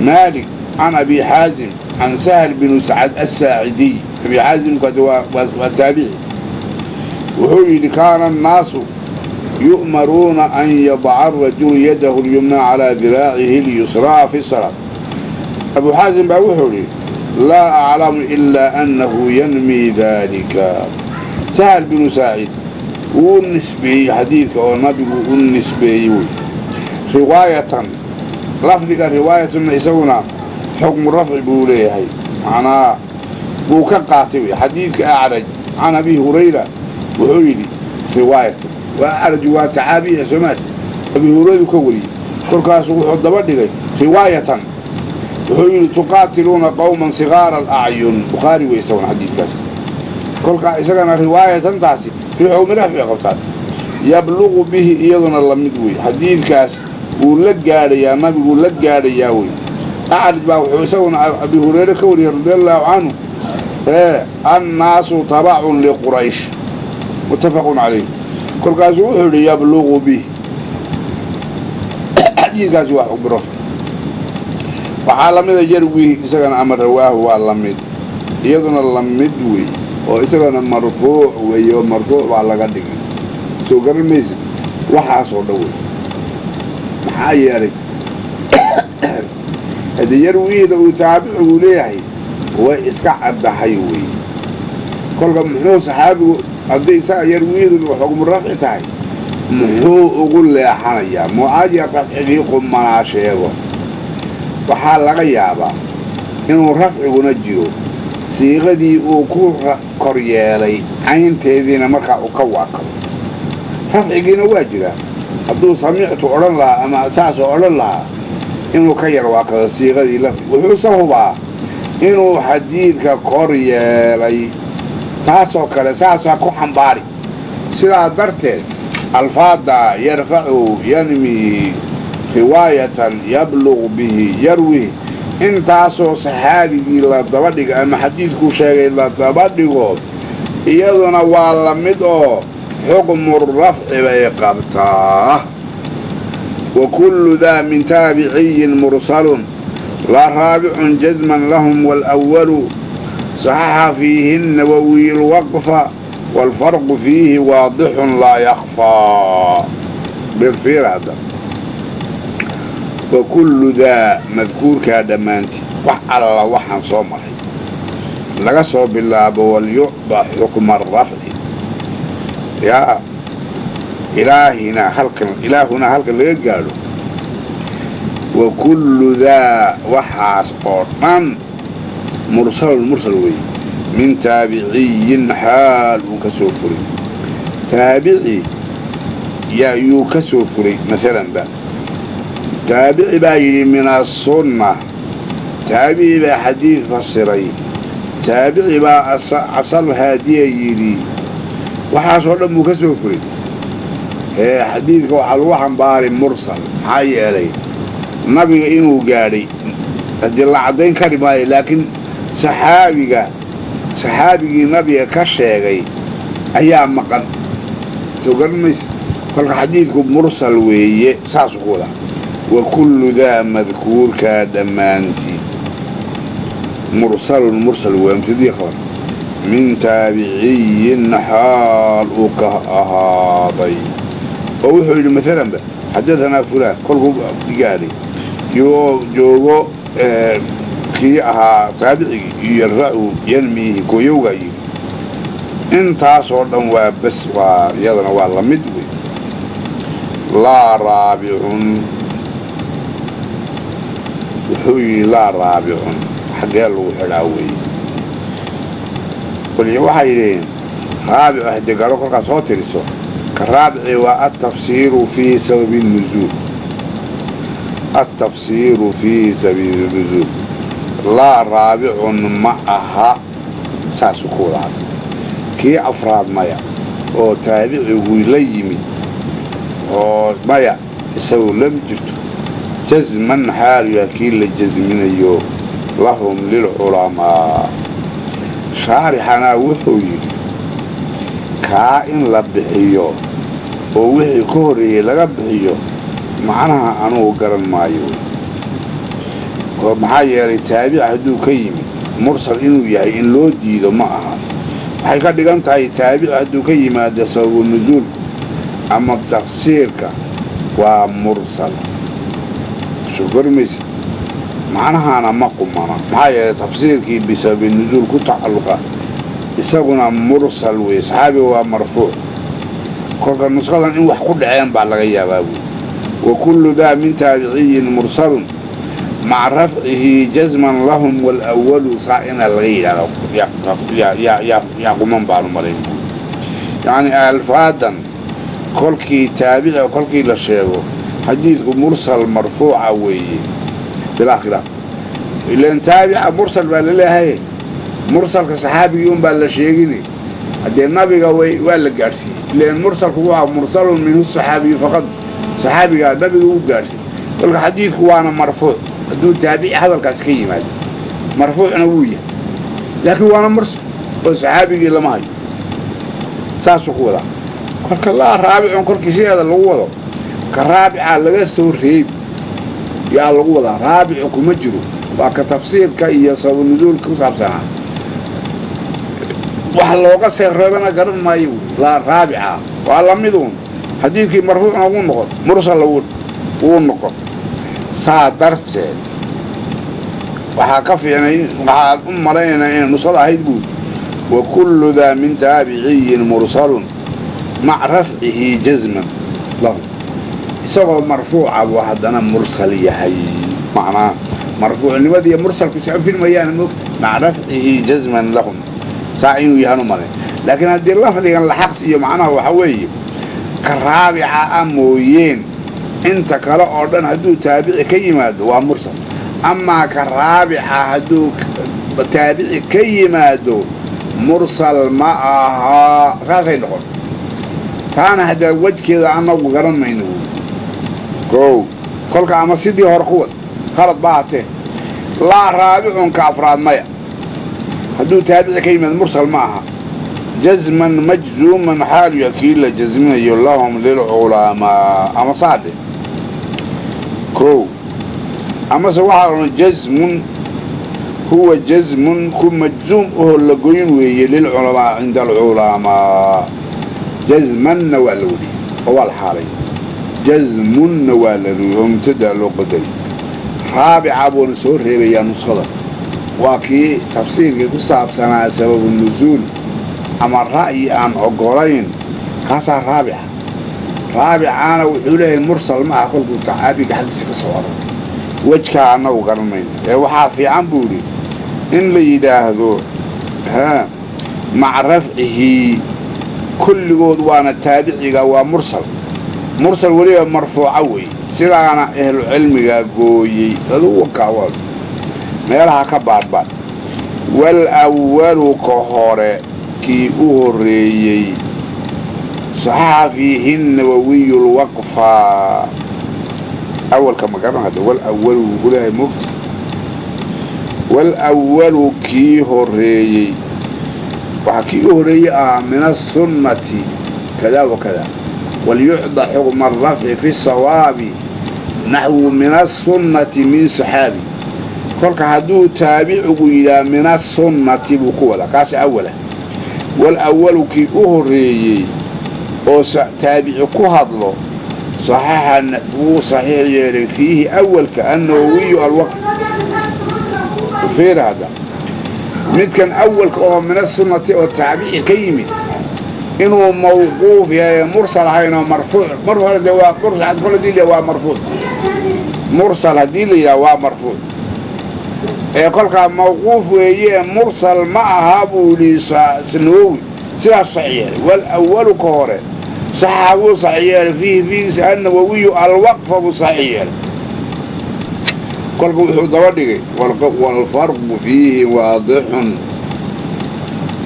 Maalik can Abi Xaazim can Sahl binu Sacad Assaacidiy, Abi Xaazimku hadda waa taabici, wuxuu yidhi kaana annaasu yu'maruuna an yadaca arajulu yadahu lyumna calaa diraacihi lyusraa fi salaat. Abu Xaazim baa wuxuu yidhi laa aclamu ilaa annahu yanmii daalika. Sahal binu Saacid wuu nisbeeyey xadiidka oo nabigu u nisbeeyey wey. Riwaayatan lafdiga riwaayatunna isaguna xukmu rafci buu leeyahay, macnaa buu ka qaatay wey. Xadiidka Acraj can Abi Hurayra wuxuu yidhi riwaayatan, waa Acraj, waa tacaabiya soomaas, Abi Hurayru ka wariyey, kolkaasu wuxuu daba dhigay riwaayatan, wuxuu yidhi tuqaatiluuna qowman sigaara alacyun. Bukhaari wey isaguna xadiidkaas. Kolkaa isagana riwaayatantaasi fii xukmi rafci qabtaan. Yabluqu bihi iyaduna lamid wey, xadiidkaas wuu la gaadhayaa, nabiguu la gaadhayaa wey. Acraj baa wuxuu isaguna Abi Hurayre ka wariyey radia allaahu canhu ee annaasu tabacun liquraysh, muttafaqun calayh. Kolkaasuu wuxuu yidhi yabluqu bih, xadiidkaasi waa xukmi rafci. Waxaa lamida yarwiih isagana ama rawaahu waa lamid, iyaduna lamid wey oo isagana marfuuc weeye, oo marfuuc baa laga dhigay. Soo garan maysid waxaasoo dhan wey. Maxaa yeelay haddii yarwiida uu taabicigu leeyahay way iska caddahay wey. Kolka muxuu saxaabigu haddii isaga yarwiidu xukmu rafci tahay muxuu ugu leexanayaa? Mu'aajir rafcigii qumanaa sheego. Waxaa laga yaabaa inuu rafciguna jiro siiqadii uu ku kor yeelay caynteediina markaa uu ka waakado. Rafcigiina waa jiraa, hadduu samictu odhan lahaa ama saasoo odhan lahaa inuu ka yar waakado siiqadii lafdi. Wuxuuse hubaa inuu xadiidka kor yeelay, taasoo kale saasaa ku xambaari. Sidaa darteed alfaada yarfacu yanmi riwaayatan yabluq bihi yarwih, intaasoo saxaabigii la daba dhigo ama xadiidkuu sheegay la daba dhigo, iyaduna waa la mid oo xukmu rafci bay qabtaa. Wa kullu daa min taabiciyin mursalun laa raabicun jazman lahum waalأwalu saxaxa fiihi nawowiy lwaqfa waalfarqu fiihi waadixun laa yakfaa. Bilfiir hadda wa kullu daa madkuurkaa dhammaantii wax alla waxaan soo maray laga soo bilaabo walyucda xukma arafci yaa ilaahina halkan ilaahuna halkan laga gaadho. Wa kullu daa waxaas oo dhan mursalun mursal weeye min taabiciyin xaal uu ka soo furay taabici yaa yuu ka soo furay. Maalanba taabici baa yidhi min asunna, taabici baa xadiid fasiray, taabici baa casal haadiya yidhi, waxaasoo dhan buu ka soo furay. Xadiidka waxaa lagu xambaaray mursal, maxaa yeelay nabiga inuu gaadhay haddii la caddayn kari maayo, laakiin saxaabiga saxaabigii nabiga ka sheegay ayaa maqan, soo garan maysa. Kolka xadiidku mursal weeye, saasuu ku wadaa. Wa kullu daa madkuurkaa dhammaantii mursalun mursal waa mubtadii khabar min taabiciyin xaal uu ka ahaaday. Oo wuxuu yidhi maalanba xadahanaa fulaan, kolkuu gaadhay yoo joogo kii ahaa taabicigii iyo yarfacu yanmiihi kooyowgaa yidhi, intaasoo dhan waa bas, waa iyadana waa la mid wey. Laa raabicun wuxuu yidhi laa raabicun xaggee lagu xidhaa weeye. Qolyo waxay yidhaheen raabicu haddii garo kolkaas soo tiriso ka raabici waa altafsiiru fii sababi nuzuul, altafsiiru fii sababi nuzuul. Laa raabicun ma aha, saasuu ku wada hadlay. Kii afraad maya oo taabicigu la yimid oo maya isagu lama jirto jazman xaal yaha kii la jasminayo lahum lilculamaa. Shaarixanaa wuxuu yidhi kaa in la bixiyo oo wixii ka horreeyey laga bixiyo macnaha anugu garan maayo, oo maxaa yeelay taabic hadduu ka yimid mursal inuu yahay in loo diido ma aha. Waxay ka dhigan tahay taabic hadduu ka yimaado sababu nusuulku ama tafsiirka waa mursal, soo gormaysa macnahaana ma qumana, maxaa yeelay tafsiirkii bisababi nusuul ku tacalluqa isaguna mursal weeye, saxaabiga waa marfuuc. Kolka nusqadan in wax ku dhaceen baa laga yaabaa buui. Wa kullu daa min taabiciyin mursalun maca rafcihi jazman lahum waalwalu, saa inaa laga yidhahdo yaa quman baanu malayn buui. Yacnii alfaadan kolkii taabici kolkii la sheego xadiidku mursal marfuuca weeye bilaa khilaaf, ilaan taabica mursal baa laleeyahay, mursalka saxaabigii un baa la sheegini, haddee nabiga waa la gaadhsiiyey, ilaan mursalku waa mursalun minhu saxaabiyu faqad, saxaabigaa nabiga u gaadhsiiyey. Kolka xadiidku waana marfuuc hadduu taabici hadalkaas ka yimaado, marfuucna wuu yahay, laakiin waana mursal oo saxaabigii lama hayo, saasuu ku wadaa. Kolka laa raabicun kolkii sideeda lagu wado ka raabicaa laga soo reebi yaa lagu wadaa, raabicu kuma jiro, waa ka tafsiirka iyo sababu nusuulka ku saabsanaa, wax looga see reebana garan maayo. Laa raabica waa la miduun, xadiidkii marfuucna wuu noqon mursal wuu. Wuu noqon saa darteed waxaa ka fiicnay, waxaan u malaynaynaa inay nusada ahayd buuri wa kullu daa min taabiciyin mursalun maca rafcihi jazman lahu. Isagoo marfuuca buu haddana mursal yahay, macnaa marfuucnimadiiyo mursalku is anfirmayaan moogta, maca rafcihi jazman lahum saa inuu yahan u malayn. Laakiin haddii lafdigan la xaq siiyo, macnaha waxaa weeye ka raabica a mooyeen inta kale oo dhan hadduu taabici ka yimaado waa mursal. Amaa ka raabica hadduu taabici ka yimaado mursal ma ahaa, saasay noqon. Taana haddaa wejkeeda annagu garan mayno kow kolka, ama sidii hore kuwad khalad ba hatee. Laa raabicun ka afraad maya, hadduu taabici ka yimaado mursal ma aha jazman majzuuman xaaluya kii la jazminayo lahum lilculamaa ama saadhe kow, amase waxaa la jazmun huwa jazmun ku majzuum ahoo la goyn weeye lilculamaa cinda alculamaa. Jazmanna waa la weriyey oo waa la xaalay, jazmunna waa la weriyey oo mubtadaa loo qadaray. Raabica buuna soo reebayaa nuskhada, waa kii tafsiirkii ku saabsanaa sababu nusuul ama ra'yi aan ogolayn, kaasaa raabica. Raabicaana wuxuu leeyahay mursal ma aha kolkuu tacaabiga xaggiisa ka soo aroor. Wejkaa annagu garan mayno ee waxaa fiican buu idhi in la yidhaahdo haa maca rafcihi kulligood waana taabiciga waa mursal, mursal weliba marfuuca weeye, sidaana ahlu cilmigaa gooyey. Adugu wakaawaad meelaha ka baadhbaadh. Wal awalu ka hore kii u horreeyey saxaxa fiihi nawawiyu lwaqfa awalka ma garan hadda wal awalu wuu ku leeyahay moogta. Wal awalu kii horreeyey waxaa kii u horreeyey ahaa min asunnati kada wa kada walyucda xukma arafci fi sawaabi naxwu min asunnati min saxaabi. Kolka hadduu taabicigu yidhaha min asunnati buu ku wadaa, kaasi awala. Wal awalu kii u horreeyey oo taabici ku hadlo saxaxa wuu saxiix yeelay fiihi awalka annawawiyu alwaqf. Fiir hadda midkan awalka oo min asunnati oo taabici ka yimid inuu mawquuf yahay mursal ahayn oo marfuuc. Mursal de waa mursal kol hadii la waa marfuuc, mursal haddii la yidhaha waa marfuuc ee kolkaa mawquuf weeye mursal ma aha buu yidhi Nawowi, sidaas sax yeelay. Wal awalu ka hore saxa wuu sax yeelay fiihi fiigiisa annawawiyu alwaqfa buu sax yeelay. Kolka wuxuu daba dhigay walfarqu fiihi waadixun,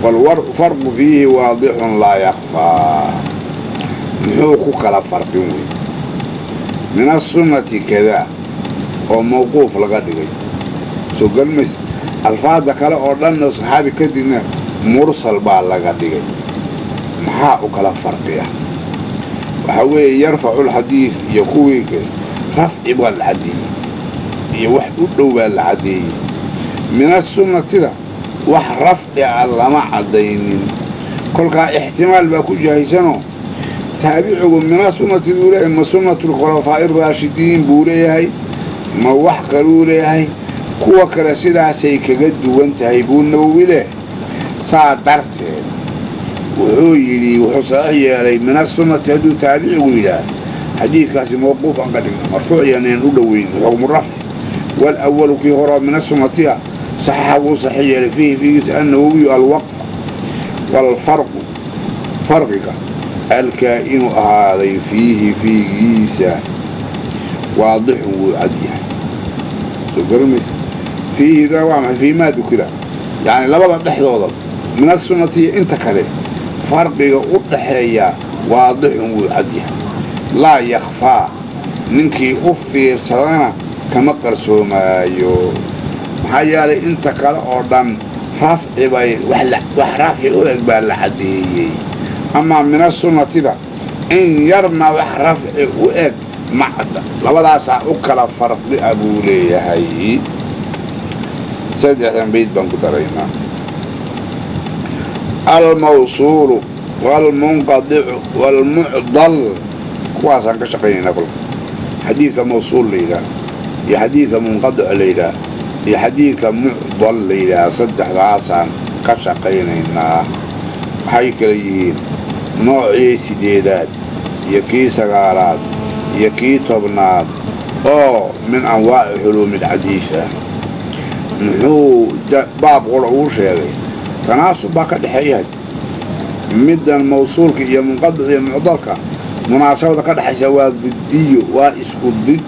walfarqu fiihi waadixun laa yakfaa. Muxuu ku kala farqin wey min asunnati kadaa oo mawquuf laga dhigay soo galmays, alfaada kale oo dhanna saxaabi kadibna mursal baa laga dhigay, maxaa u kala farqiya? Waxaa weeye yarfacu lxadiid iyo kuwii rafci baa la caddeeyey iyo wax u dhow baa la caddeeyey. Min asunnatida wax rafci a lama caddaynin, kolkaa ixtimaal baa ku jahaysanoo taabicigu mina sunnati buu leeyahay, ma sunnatu lkhulafaa'i araashidiin buu leeyahay, ma wax kaluu leeyahay, kuwa kale sidaasay kaga duwan tahay buu Nawowi leh. Saa darteed wuxuu yidhi wuxuu saxiix yeelay min asunnati hadduu taabicigu yidhaah xadiidkaasi mawquuf aan ka dhigno, marfuuc yaanayn u dhoweyn xukmu rafci. Walawalu kii horoo min asunnatiha saxaxa wuu saxiix yeelay fiihi fiigiisa annawawiyu alwaqf. Waalfarqu farqiga alkaa'inu ahaaday fiihi fiigiisa waadixun wuu cad yahay. Soo garamaysa fiihi da waa maxay? Fii maa dukira, yacni labada dhexdooda min asunnati iyo inta kale farqiga u dhaxeeya waadixun wuu cad yahay, laa yakfaa ninkii u fiirsadana kama qarsoomaayo. Maxaa yeelay inta kale oo dhan rafci bay wax rafci u eg baa la caddeeyey, amaa min asunnatida in yarna wax rafci u eg ma cadda, labadaasaa u kala farqi a buu leeyahay. Saddexdan bayd baan ku daraynaa. Almawsuulu waalmunqadicu waalmucdal kuwaasaan ka shaqaynaynaa kolka. Xadiidka mawsuul la yidhaah iyo xadiidka munqadic la yidhaah iyo xadiidka mucdal la yidhaah, saddexdaasaan ka shaqaynaynaa. Waxay kala yihiin noocii 8aad iyo kii 9aad iyo kii 10aad oo min anwaaci culuumi alxadiid ah. Muxuu baab qura uu sheegay? Tanaasub baa ka dhexeeyahay middan mawsuulka iyo munqadic iyo mucdalka. Munaasabada ka dhexaysa waa diddiyo, waa isku did.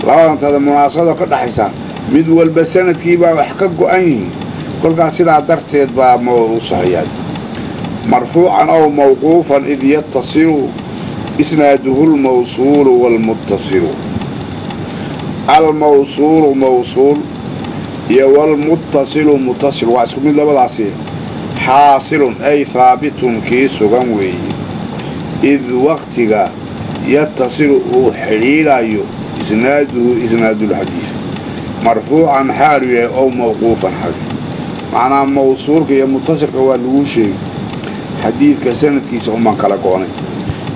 Labadantada munaasabada ka dhexaysa mid walba sanadkii baa wax ka go'an yihiin. Kolkaas sidaa darteed baa u saxiyaay marfuucan aw mawquufan id yattasilu isnaaduhu lmawsuulu waalmuttasilu. Almawsuulu mawsuul iyo waalmuttasilu muttasil waa isku mid labadaasi. Xaasilun ay haabitun, kii sugan weeye, id waqtiga yattasilu uu xidhiidhayo isnaaduhu isnaadulxadiid, marfuucan xaalu yahay ow mawquufan xaal. Macnaa mawsuulka iyo muttasilka waa laguu sheegay. Xadiidka sanadkiisa umaan kala go'nay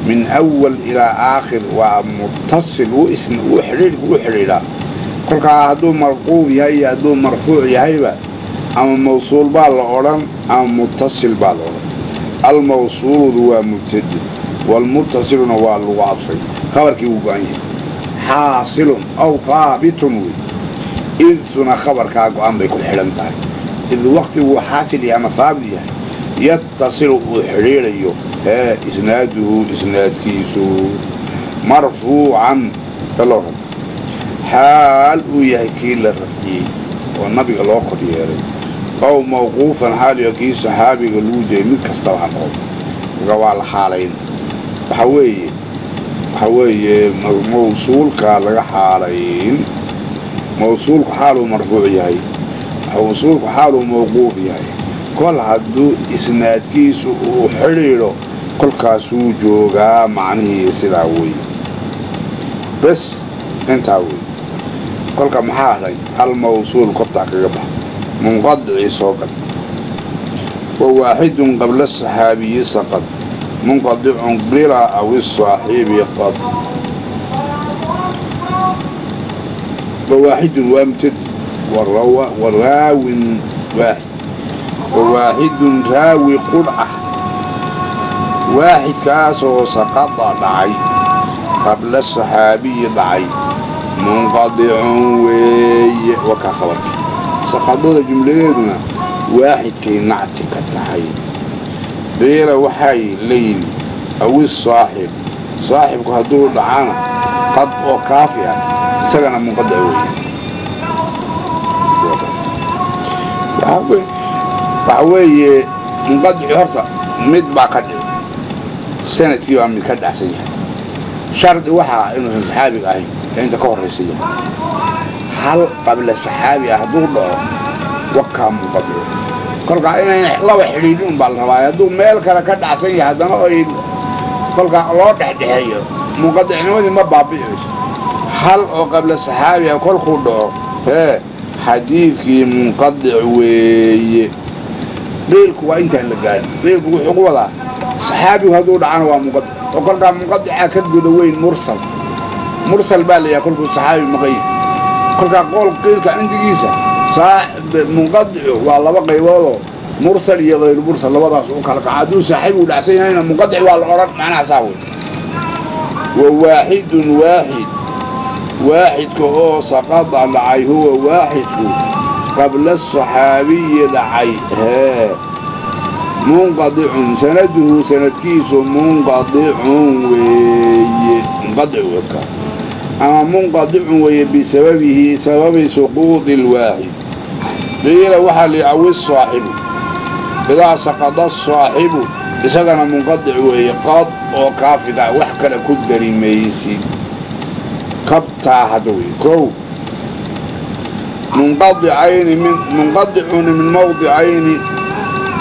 min awal ilaa aakhir, waa muttasil, wuu xidhiidhku u xidhiidhaa. Kolkaa hadduu marquuf yahay iyo hadduu marfuuc yahayba, ama mawsuul baa la odhan ama muttasil baa la odhan. Almawsuuludu waa mubtadi, waalmuttasiluna waa lagu cadfay, khabarkii wuu go'an yahay. Xaasilun aw haabitun wey, idtuna khabarkaa go'an bay ku xidhan tahay. Id waqtiguu xaasil yahay ama haabit yahay yattasilu uu xidhiidhayo hee isnaaduhu isnaadkiisu, marfuucan loo rabo xaal uu yahay kii la rafciyey oo nabiga loo kor yeelay, ow mawquufan xaal yahay kii saxaabiga lagu jeyay, mid kastaba ha noqdo. Marka waa la xaalayn. Waxaa weeye mawsuulka laga xaalayn, mawsuulku xaaluu marfuuc yahay, mawsuulku xaaluu mawquuf yahay. Kol hadduu isnaadkiisu uu xidhiidho, kolkaasuu joogaa. Macnihii sidaa wey, bes intaa wey. Kolka maxaa hadhay? Almawsuul kortaa kaga bax, munqadicii soo gal. Wa waaxidun qabla asaxaabiyi saqad munqadicun qila aw isaaxibi qad. Wa waaxidun waa mubtadi, wa raawin waaxid, wa waaxidun raawi qudh ah, waaxidkaasoo saqada dhacay qabla saxaabiyi dhacay, munqadicun weeye. Wakaa khabarka saqadada jumladeeduna waaxidkay nacti ka tahay. Qiila waxay layidhi awi saaxib, saaxibku hadduu dhacana qad oo kaafi ah, isagana munqadic weeye. Waxa weeye munqadici horta mid baa ka dhici, sanadkii baa mid ka dhacsan yahay. Shardi waxaa inuusan saxaabiga ahayn ee inta ka horraysa yahay. Hal qabla saxaabi ah hadduu dhaco, wakaa munqadico. Kolkaa inay laba xidhiidhin un baa la rabaa. Hadduu meel kale ka dhacsan yahay haddana oy kolkaa loo dhexdhexeeyo, munqadicnimadii ma baabi'ayso. Hal oo qabla saxaabi ah kolkuu dhaco hee, xadiidkii munqadic weeye. Qiilku waa intaan la gaadhin. Qiilku wuxuu ku wadaa saxaabigu hadduu dhacana waa munqadic, oo kolkaa munqadicaa ka guda weyn mursal. Mursal baa la yidhaha kolkuu saxaabi maqan yahay. Kolkaa qool qiilka cindigiisa munqadicu waa laba qayboodoo, mursal iyo hayru mursal, labadaas u kala kaca. Hadduu saaxiibigu dhacsan yahayna munqadic waa la odhan. Macnaha saa wey. Wa waaxidun waaxid, waaxidka oo saqada dhacay, huwa waaxidku qabla asaxaabiyi dhacay hee, munqadicun sanaduhu, sanadkiisu munqadicun weeye. Munqadic weka ama munqadicun weeye bisababihi, sababi suquudi alwaaxid. Qiila waxaa li awi saaxibu, idaa saqada asaaxibu isagana munqadic weeye qad oo kaafida, wax kale ku dari maysid kabtaa hadda wey. Kow munqadicayni min munqadicun min mawdicayni,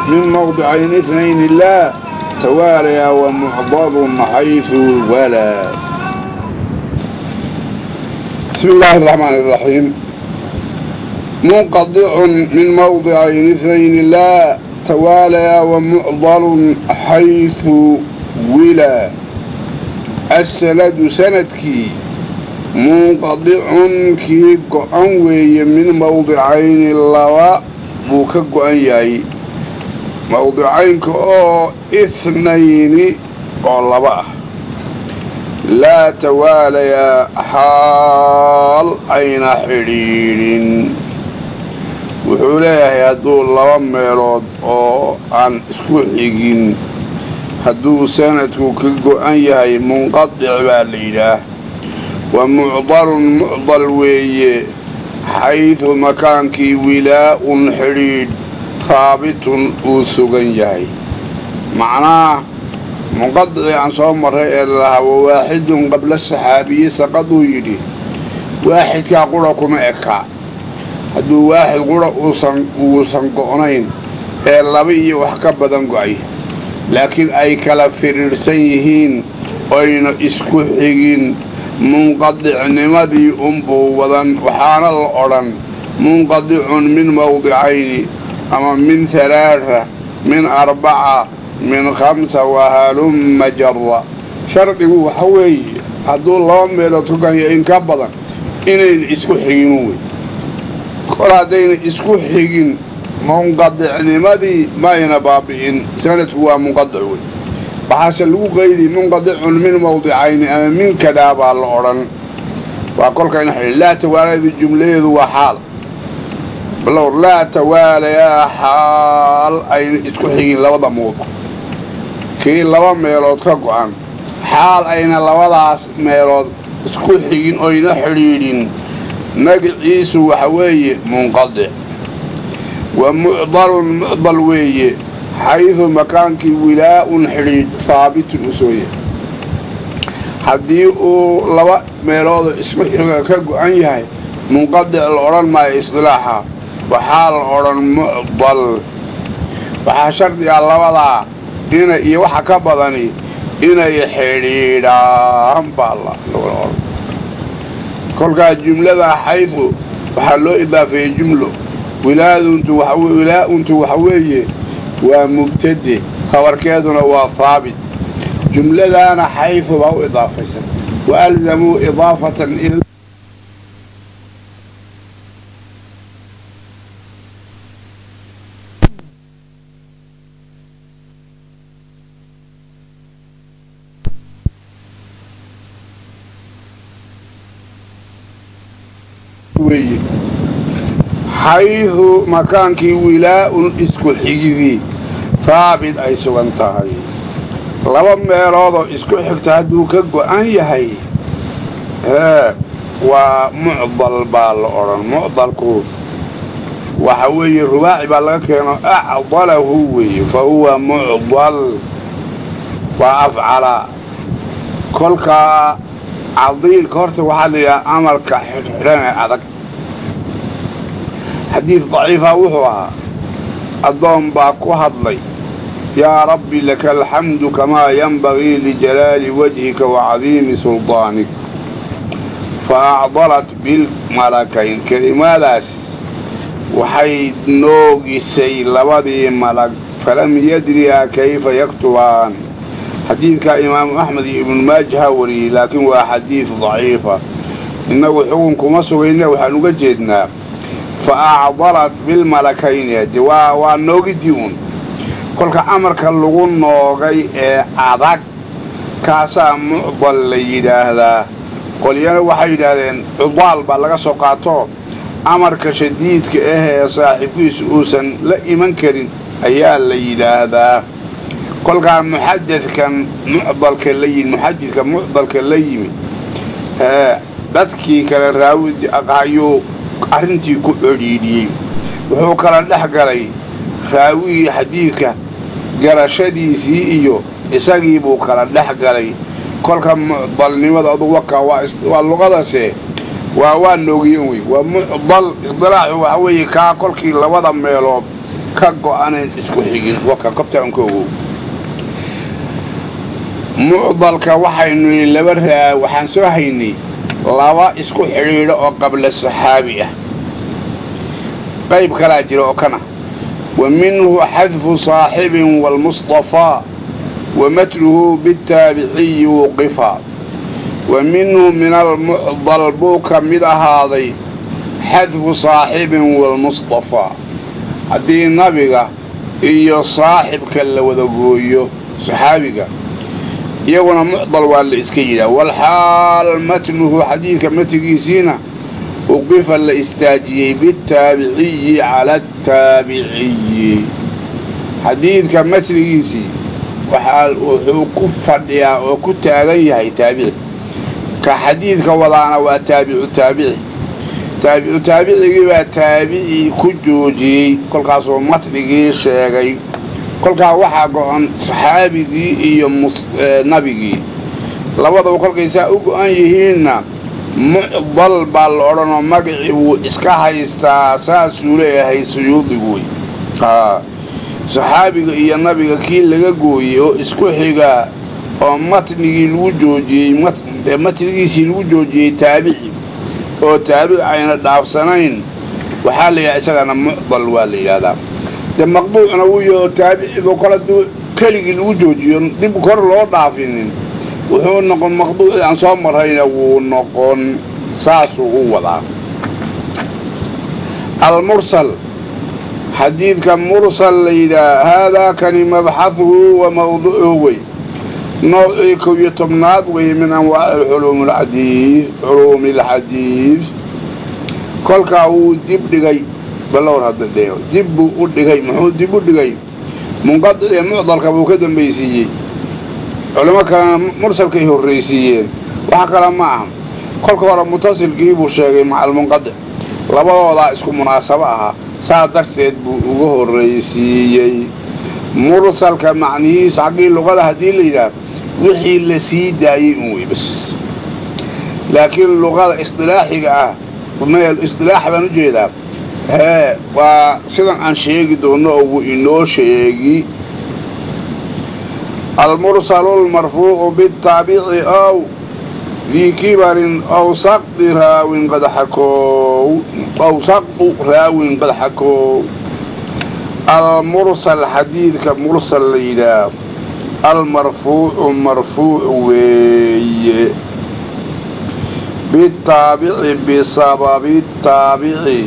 min mawdicayni ithnayni laa tawaalayaa wa mucdalun xayثu walaa. Bismi illaahi الraxmaan الraxiim. Munqadicun min mawdicayni ithnayni laa tawaalayaa wa mucdalun xayثu wilaa. Asanadu sanadkii Munqadicun kii go'an weeye, min mawdicayni laba buu ka go'an yahay, mawdicaynka oo ithnayni oo laba ah, laa tawaalayaa xaal ayna xidhiidhin. Wuxuu leeyahay hadduu laba meelood oo aan isku xigin hadduu sanadku ka go'an yahay, munqadic baa la yidhaah. Wa mucdalun mucdal weeye xaydu makaankii wilaa'un xidhiidh haabitun uu sugan yahay. Macnaha munqadicii aan soo marray ee lalahaa wawaaxidun qabla saxaabiyi saqaduu yidhi, waaxidkaa qura kuma eka. Hadduu waaxid qura uusan go'nayn ee laba iyo wax ka badan go'ay, laakiin ay kala firiirsan yihiin oyna isku xigin, munqadicnimadii unbuu wadan. Waxaana la odhan munqadicun min mawdicayni ama min halaaa, min arbaca, min khamsa, wahalumma jara. Shardigu waxa weeye hadduu laba meelood ka go'anya in ka badan inayna isku xigin wey. Kol haddayna isku xigin, munqadicnimadii mayna baabi'in, sanadku waa munqadic wey. Waxaase lagu qaydi munqadicun min mawdicayni ama min kadaa baa la odhan. Waa kolkayna xidhi laa tawaaladu, jumladeedu waa xaal balowr laa tawaalayaa xaal ayna isku xigin labada mawdic. Kii laba meelood ka go'an xaal ayna labadaas meelood isku xigin oyna xidhiidhin, magaciisu waxa weeye munqadic. Wa mucdalun mucdal weeye xaydu makaankii wilaa'un xidhiidh haabitun u sooya. Haddii uu laba meeloodo isku xiga ka go'an yahay, munqadic la odhan maayo isdilaaxa, waxaa la odhan mucdal. Waxaa shardi ah labadaa ina iyo waxa ka badani inay xidhiidhaan baa la odhan. Kolkaa jumlada xaydu waxaa loo idaafeeyey jumlo. Wilaa'untu waxa weeye waa mubtade, khabarkeeduna waa haabit, jumladaana xaydu baa u idaafaysan. Wa alzamuu idaafatan ila weeye xaydu makaankii wilaa'un isku xigidii haabit ay sugan tahay. Laba meeloodoo isku xigta hadduu ka go'an yahay waa mucdal baa la odhan. Mucdalku waxa weeye rubaaci baa laga keeno, acdalahu weeye, fa huwa mucdal waa afcala. Kolkaa cadiilka horta waxaa la yidhaha amarka xidhxidhan ee adag. Xadiid daciifa wuxuu ahaa addoon baa ku hadlay, yaa rabbi laka alxamdu kamaa yanbagii lijalaali wajhika wa cadiimi sulطaanik, fa acdalat bilmalakayn. Kelimadaas waxay noogisay labadii malag, falam yadriyaa kayfa yaktubaan. Xadiidkaa imaamu Axmed iyo Ibnu Maajaha wariyey, laakiin waa xadiid daciifa. Innagu xugun kuma sugayna, waxaan uga jeednaa fa acdalat bilmalakayni hade waa noogidii uun. Kolka amarka lagu noogay ee adag kaasaa mucdal la yidhaahdaa. Qolyana waxay yidhaahdeen cudaal baa laga soo qaato, amarka shadiidka ah ee saaxiibkiisu uusan la iman karin ayaa la yidhaahdaa. Kolkaa muxadadkan mucdalka la yimi, muxadidka mucdalka la yimi, dadkii kale raawidi ayuu arrintii ku codhiidhiyey. Wuxuu kala dhex galay raawigii xadiidka garashadiisii iyo isagii buu kala dhex galay. Kolka mucdalnimada adugu wakaa waa luqadase waa noogiyen wey. Waa mucdal isdilaaxu waxa weeye kaa kolkii labada meelood ka go'anayn isku xigin waka kobta aan ka ogow. Mucdalka waxaynu yidhi laba raa waxaan soo haynay laba isku xidhiidho oo qabla saxaabi ah, qayb kalaa jira oo kana. Wa minhu xadfu saaxibin waalmustafaa wa matluhu bittaabiciyi wuqifaa. Wa minhu min almucdal buu ka mid ahaaday xadfu saaxibin walmustafaa, haddii nabiga iyo saaxibka la wada gooyo saxaabiga, iyaguna mucdal waa la iska yidhaah. Walxaal matnuhu xadiidka matnigiisiina uqifa la istaajiyey bitaabiciyi cala ataabiciyi, xadiidka matnigiisii waxaa wuxuu ku fadhiyaa oo ku taagan yahay taabici, ka xadiidka wadaana waa taabicu taabici, taabicu taabicigii baa taabici ku joojiyey, kolkaasuu matnigii sheegay. Kolkaa waxaa go'an saxaabigii iyo nabigii, labadaba kolkay saa u go'an yihiinna mucdal baa la odhanoo magacii wuu iska haystaa, saasuu leeyahay Suyuudigu wey. Saxaabiga iyo nabiga kii laga gooyey oo isku xigaa oo matnigii lagu joojiyey, matnigiisii lagu joojiyey taabici oo taabici ayna dhaafsanayn, waxaa la yidhaha isagana mucdal waa la yidhahdaa. Dee maqduucna wuu yaho taabicibu kol hadduu keligii lagu joojiyo dib kor loo dhaafinin, wuxuu noqon maqduucii aan soo marrayna wuu noqon, saasuu u wadaa. Almursal, xadiidka mursal la yidhaah, haadaa kani mabxahuhu wa mawducuhu wey, noocii 11aad wey min anwaaci culuumulxadiid, culuumi alxadiid. Kolkaa wuu dib dhigay, balowr hadda dheeo dib buu u dhigay. Muxuu dib u dhigay? Munqadic iyo mucdalka buu ka dambaysiiyey, culimo kalena mursalkay horraysiiyeen. Wax kale ma aha, kolka hore mutasilkii buu sheegay maca almunqadic, labadoodaa isku munaasabo ahaa, saa darteed buu uga horraysiiyey. Mursalka macnihiisu xaggii luqada haddii la yidhaah wixii la sii daayey un wey bas, laakiin luqada isdilaaxiga ah meel isdilaax baan u jeedaa, hee waa sidan aan sheegi doono oo wuu inoo sheegi. Almursalu almarfuucu bitaabici ow dii kibarin ow saqdi raawin qad xakoow, ow saqdu raawin qad xakoow. Almursal, xadiidka mursal la yidhaah, almarfuucu marfuuc weeye, bitaabici bisababi taabici,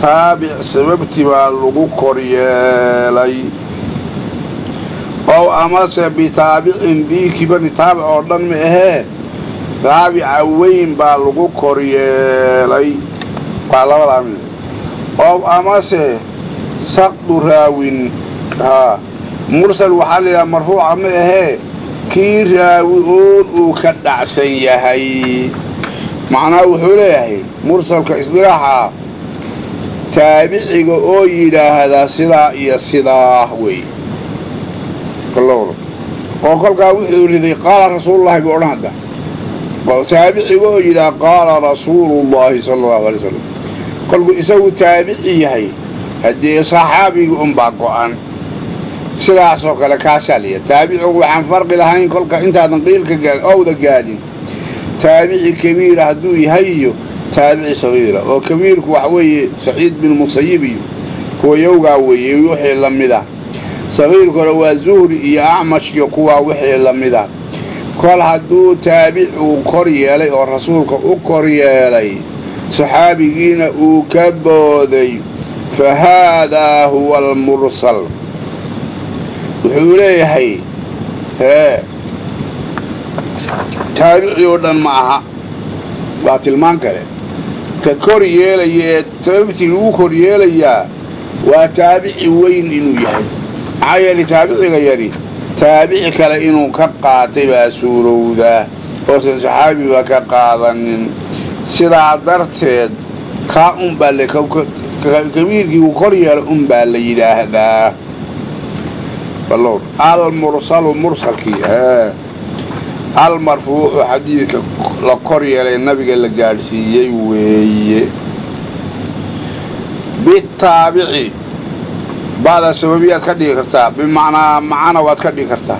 taabic sababtii baa lagu kor yeelay, ow amase bitaabicin dii kibari, taabic oo dhan ma ahee, taabica weyn baa lagu kor yeelay, waa labadaa mid, ow amase saqdu raawin. Haa, mursal waxaa la yidhaha marfuuca ma ahee kii raawi oon uu ka dhacsan yahay. Macnaha wuxuu leeyahay mursalka isdilaaxa taabiciga oo yidhaahdaa sidaa iyo sidaa wey, oo kolkaa wuxuu riday qaala rasuulullahi buu odhan hadda, taabiciga oo yidhaha qaala rasuulullaahi sala allahu alay slam, kolkuu isagu taabici yahay haddee saxaabiga unbaa go'an, sidaasoo kale kaasaa la yidhaha taabicigu. Waxaan farqi lahayn kolka intaadan qiilka owda gaadhin taabici kabiira hadduu yahay iyo taabici sagiira, oo kabiirku waxa weeye Saciid bin Musayib iyo kuwa yowgaa weeye wixii la mid ah, sagiirkuna waa Zuhri iyo Acmash iyo kuwaa wixii la mid ah. Kol hadduu taabicigu kor yeelay oo rasuulka u kor yeelay, saxaabigiina uu ka booday, fa haadaa huwa almursal. Wuxuu leeyahay hee taabici oo dhan ma aha, waa tilmaan kale. Ka kor yeelaya ee sababtii lagu kor yeelayaa waa taabici weyn inuu yahay, maxaa yeelay taabiciga yari taabici kale inuu ka qaatay baa suurowdaa oosan saxaabiba ka qaadanin, sidaa darteed kaa unbaa kabiirkii uu kor yeelay unbaa la yidhaahdaa almursalu. Mursalkii almarfuucu xadiidka la kor yeelay nabiga la gaadhsiiyey weeye, bitaabici ba'da sababiyaad ka dhigi kartaa, bimacnaa macana waad ka dhigi kartaa,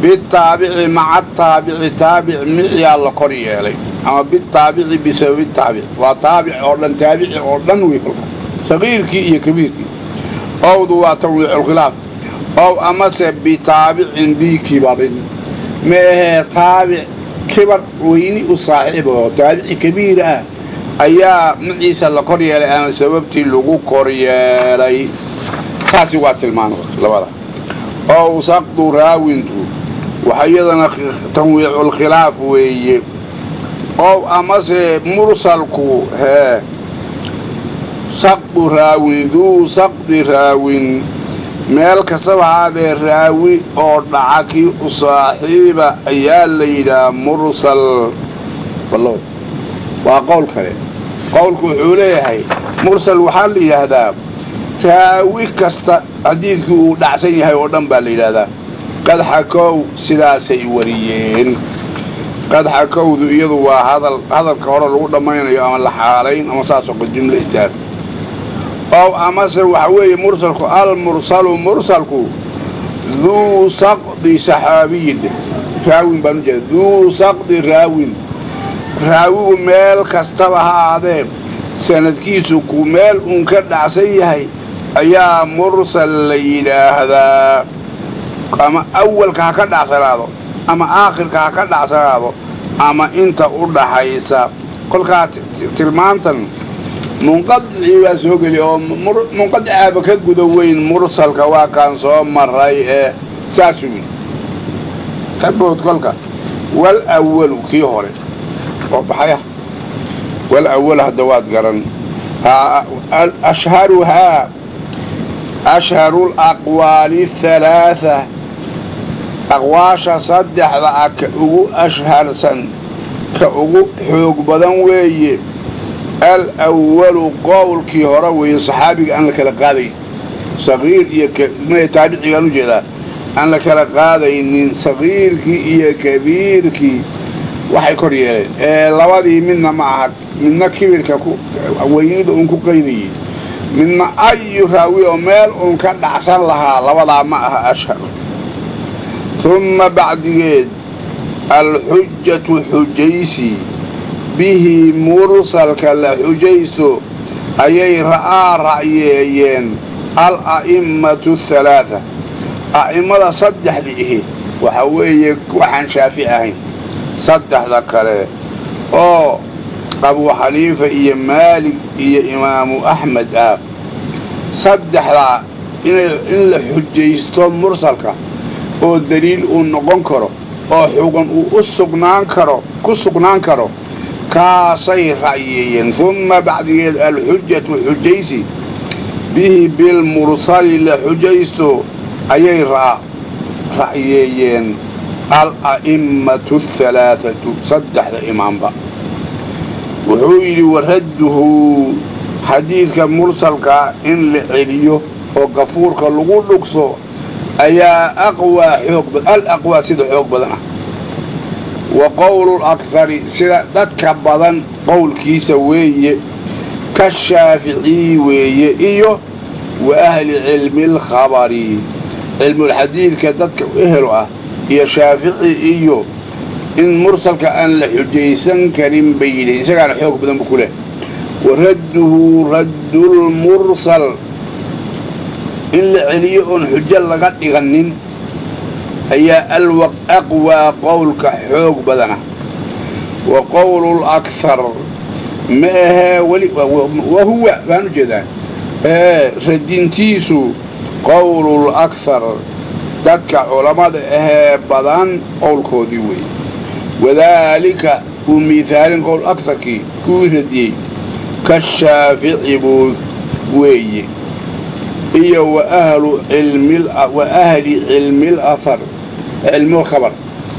bitaabici maca taabici, taabic miciyaa la kor yeelay, ama bitaabici bisababi taabic, waa taabic oo dhan, taabici oo dhan wey kolka, sagiirkii iyo kabiirkii. Owdu waa tanwiiculkhilaaf, ow amase bitaabicin bikibarin, ma ahee taabic Kibar weyni u saaxiib oo taabici kabiir ah ayaa maciisa la kor yeelay ama sababtii lagu kor yeelay. Taasi waa tilmaan labada. Ow saqdu raawintu waxa iyadana tanwiiculkhilaaf weeye. Ow amase mursalku hee saqdu raawin, duu saqdi raawin, meel kastaba haadee raawi oo dhaca kii u saaxiiba ayaa la yidhaha mursal. Waa qowl kale. Qowlku wuxuu leeyahay mursal waxaa la yidhaahdaa raawi kasta xadiidkii uu dhacsan yahay oo dhan baa la yidhaahdaa. Qad xakow sidaasay wariyeen. Qad xakowdu iyadu waa hadal hadalka hore lagu dhammaynayo ama la xaalayn ama saasoo kale jumlo istaag. Ow amase waxa weeye mursalku almursalu mursalku duu saqdi saxaabiyin raawin baan u jeeda, duu saqdi raawin, raawigu meel kastaba ha ahaadee sanadkiisu ku meel uun ka dhacsan yahay ayaa mursal la yidhaahdaa. Ama awalka ha ka dhacsanaado ama aakhirka ha ka dhacsanaado ama inta u dhaxaysa. Kolkaa tilmaantan munqadicii baa soo geli oo munqadicaaba ka guda weyn mursalka, waa kaan soo maray ee saasuu yidhi. Kabood kolka wal awalu kii hore oo baxaya, wal awal hadda waad garan. Ashharuhaa ashharu laqwaali halaatha, aqwaasha saddexda ah ka ugu ashharsan ka ugu xoog badan weeye alwalu qowlkii hore weeye, saxaabiga aan la kala qaadayn sagiir iyo taabicigaan u jeedaa aan la kala qaadaynin sagiirkii iyo kabiirkii waxay kor yeeleen ee labadii midna ma aha, midna kibirka weynida uun ku qaydayey, midna ayu raawi oo meel uun ka dhacsan lahaa, labadaa ma aha ashhar. Humma bacdigeed alxujatu xujaysi bihi mursalka la xujaysto ayay ra'aa ra'yeeyeen al-a'immatu halaatha, a'immada saddexdii ihi waxa weeye waxaan shaafici ahayn, saddexda kale oo Abuu Xaniifa iyo Maalik iyo Imaamu Axmed ah, saddexdaa in la xujaysto mursalka oo daliil uu noqon karo oo xugun uu u sugnaan karo ku sugnaan karo kaasay ra'yeeyeen. Humma bacdigeed alxujatu xujaysi bihi bilmursali la xujaysto ayay ra'yeeyeen al-a'immatu ahalaathatu, saddexda imaamba. Wuxuu yidhi waradduhu xadiidka mursalkaa in la celiyo oo gafuurka lagu dhugso ayaa aqwaa xoog al aqwaa sida xoog badan ah. Wa qowlu lakhari sida dadka badan qowlkiisa weeye, ka shaaficiyi weeye iyo wa ahli cilmi alkhabari, cilmulxadiidka dadka ehelo ah iyo shaafici iyo in mursalka aan la xujaysan karin bay yidhi, isagaana xoog badan bu ku leh. Waradduhu raddulmursal in la celiyo oon xujo laga dhiganin ayaa aqwaa qowlka xoog badana. Wa qowlu lakhar ma ahee weli wahuwa baan u jeedaa radintiisu qowlul akhar dadka culammada ahee badan qowlkoodii weeye. Wadaalika uu miihaalin qowl akharkii kuwii radiyey kashaafici buu weeye iyo wa ahli cilmi alahar cilmulkhabar,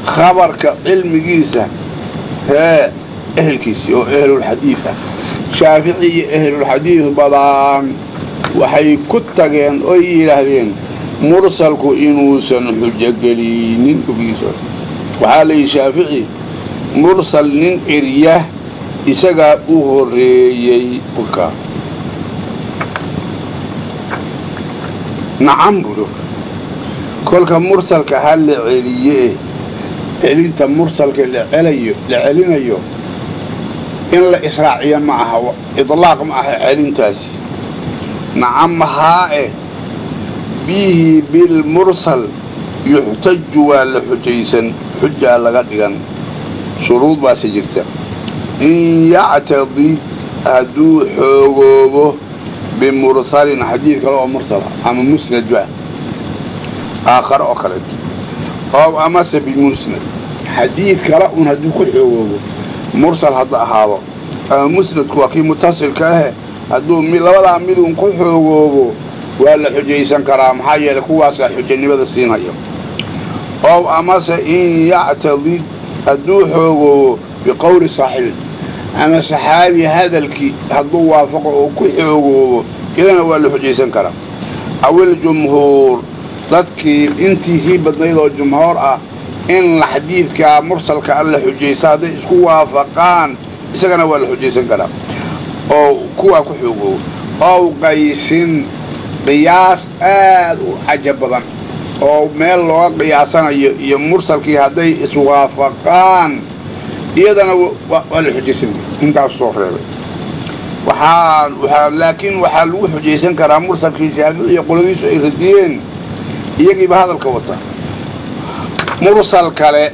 khabarka cilmigiisa hee ehelkiisii oo ehlulxadiid ah. Shaafici iyo ehlulxadiid badan waxay ku tageen oy yidhaahdeen mursalku inuusan xujo gelinin ogiisa. Waxaa la yidhi shaafici mursal nin erya isagaa u horreeyey kolkaa. Nacam budo kolka mursalka ha la celiye, celinta mursalka la celinayo in la israaciyo ma aha, idlaaq ma aha celintaasi. Nacam haa-e bihi bilmursal yuxtaju waa la xujaysan, xujaa laga dhigan. Shuruud baase jirta. In yactadid hadduu xoogoobo bimursalin xadiid kale oo mursala ama musnadba aakhare oo kaleeto oo amase bimusnad xadiid kale un hadduu ku xoogoobo mursal hadda ahaado ama musnadku waa kii mutasilka ahe hadduu labadaa midun ku xoogoobo waa la xujaysan karaa, maxaa yeelay kuwaasaa xujanimada siinhaya. Ow amase in yactadid hadduu xoogoobo biqowli saaxibin ama saxaabi hadalkii hadduu waafaqo oo ku xoogoobo iyadana waa la xujaysan karaa. Awiljumhuur dadkii intiisii badnayd oo jumhuur ah in xadiidkaa mursalka a la xujaysto hadday isku waafaqaan isagana waa la xujaysan karaa oo kuwaa ku xoogoobo. Ow qaysin qiyaas aad u cajab badan oo meel looga qiyaasanayo iyo mursalkii hadday iswaafaqaan iyadana waa la xujaysan. Intaas soo reebay laakiin waxaa lagu xujaysan karaa mursalkii Shaafici iyo qoladiisu ay radiyeen iyagiiba hadalka wata. Mursal kale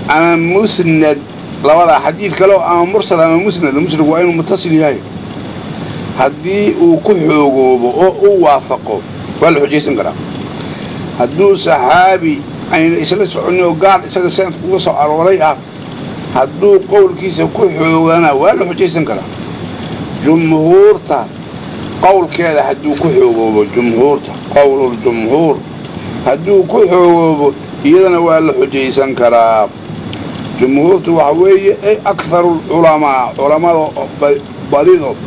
ama musnad labadaa xadiid kale oo ama mursal ama musnad, musnadku waa inuu mutasil yahay, haddii uu ku xoogoobo oo u waafaqo waa la xujaysan karaa. Hadduu saxaabi ayna isla soconin oo gaar isaga sanadka uga soo arooray ah hadduu qowlkiisa ku xoogana waa la xujaysan karaa. Jumhuurta qowlkeeda hadduu ku xoogoobo, jumhuurta qowluljumhuur hadduu ku xoogoobo iyadana waa la xujaysan karaa. Jumhuurtu waxa weeye ay akharu lculamaa, culammada badidood,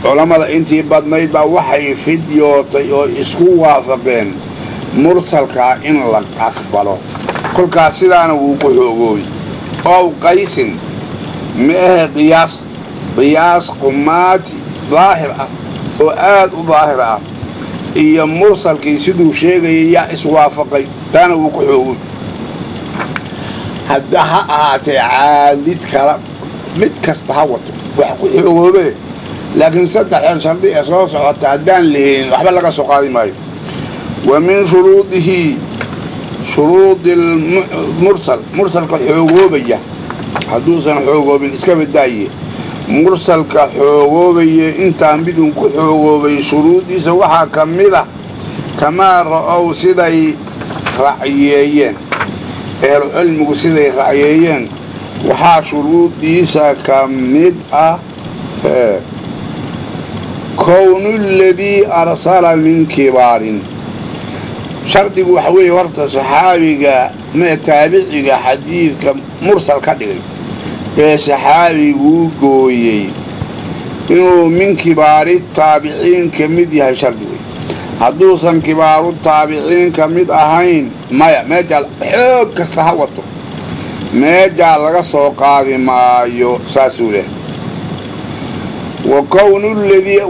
culammada intii badnayd baa waxay fidyootay oo isku waafaqeen mursalkaa in la aqbalo, kolkaas sidaana wuu ku xoogoobi. Ow qaysin ma ahe qiyaas, qiyaas qumaati daahir ah oo aad u daahir ah iyo mursalkii siduu sheegayay yaa iswaafaqay, taana wuu ku xoogoobi. Hadda ha ahaatee caadid kala mid kasta ha wato wax ku xoogoobe, laakiin saddexdan shardi ee soo socota haddaan lahelin waxba laga soo qaadi maayo. Wa min shuruudihi shuruudi lmursal, mursalka xoogoobaya hadduusan xoogoobin iska badaaye, mursalka xoogoobaya intaan midun ku xoogoobay shuruuddiisa waxaa ka mid ah kamaa ra'ow siday racyeeyeen ehlu cilmigu siday racyeeyeen waxaa shuruuddiisa ka mid ah kownu ladii arsala min kibaarin. Shardigu waxa weeye horta saxaabiga mee taabiciga xadiidka mursal ka dhigay ee saxaabiguu gooyey inuu min kibaari taabiciin ka mid yahay shardi wey. Hadduusan kibaaru taabiciin ka mid ahayn maya, meejaa xoog kasta ha wato meejaa laga soo qaadi maayo, saasuu leh. Wa kownu ladii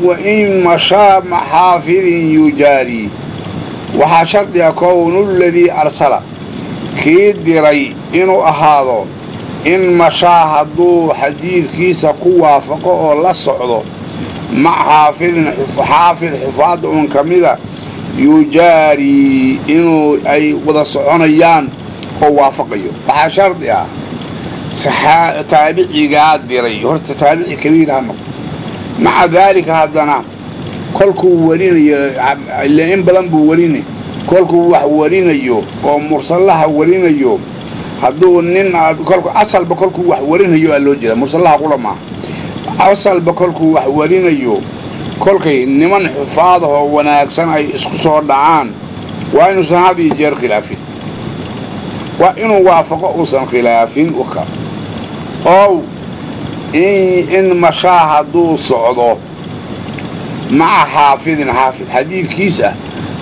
wa in mashaa maxaafidin yujaari, waxaa shardiga kownu ladii arsala kii diray inuu ahaado in mashaa hadduu xadiidkiisa ku waafaqo oo la socdo mac xaafidin xaafid xufaadda un ka mida yujaari inuu ay wada soconayaan oo waafaqayo. Waxaa shardi ah taabicigaa diray horta taabici kabiir ha noqdo, maca daalika haddana kolkuu warinayo ile in badan buu warinay, kolkuu wax warinayo oo mursallaha warinayo hadduu nin kolku asalba kolkuu wax warinayo aa loo jeeda mursallaha qura maaha, asalba kolkuu wax warinayo kolkay niman xufaadahoo wanaagsan ay isku soo dhacaan waa inuusan had iyo jeer khilaafin, waa inuu waafaqo uusan khilaafin. Ow in mashaa hadduu socdo maca xaafidin xaafid xadiidkiis ah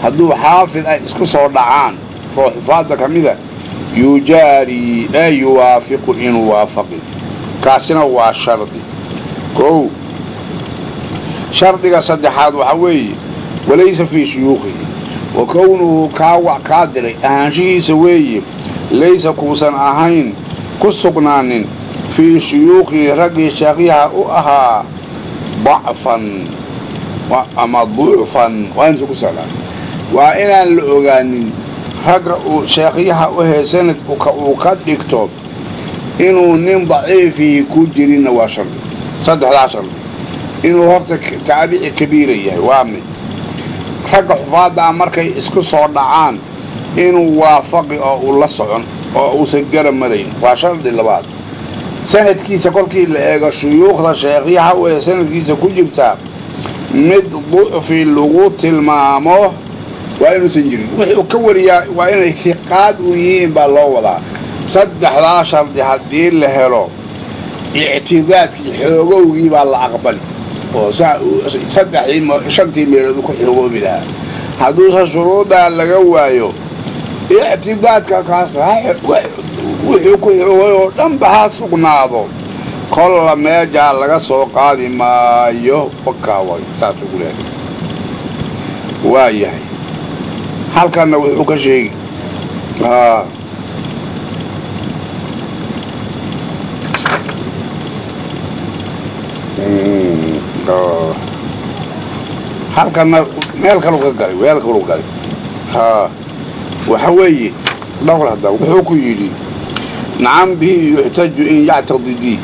hadduu xaafid ay isku soo dhacaan oo xufaadda ka mida yujaari ee yuwaafiqu inuu waafaqi, kaasina waa shardi. Kow shardiga saddexaad waxaa weeye walaysa fii shuyuukhihi wa kownuhu kaa diray ahaanshihiisa weeye laysa kuusan ahayn ku sugnaanin fii shuyuukhihi raggii sheekhyaha u ahaa dacfan ama ducfan, waa inuusan ku sugnaan, waa inaan la ogaanin ragga uu sheekhyaha u hee sanadka uu ka dhigto Inuu nin daciifii ku jirinna waa shardi. Saddexdaa shardi, inuu horta taabici kabiira yahay waa mid. Ragga xufaadda ah markay isku soo dhacaan inuu waafaqi oo uu la socon oo uusan gara marayn waa shardi labaad. Sanadkiisa kolkii la eego shuyuukhda sheekhyaha wee sanadkiisa ku jirtaa mid ducfi lagu tilmaamo waa inuusan jirin. Wuxuu ka wariyaa waa inay hiqaad u yihiin baa loo wadaa. Saddexdaa shardi haddii la helo ictidaadkii xoogowgii baa la aqbali oo saddexdii shantii meelood ku xoogoobi lahaa. Hadduuse shuruuddaa laga waayo ictidaadka kaas wuxuu ku xoogay oo dhanba ha sugnaado, kolla meejaa laga soo qaadi maayo. Wakaaway saasuu ku leehay. Waa yahay. Halkanna wuxuu ka sheegi halkanna meel kalu ka galay, meel kalu galay. Waxa weeye dhowr hadda wuxuu ku yidhi nacam bihi yuxtaju in yactadidii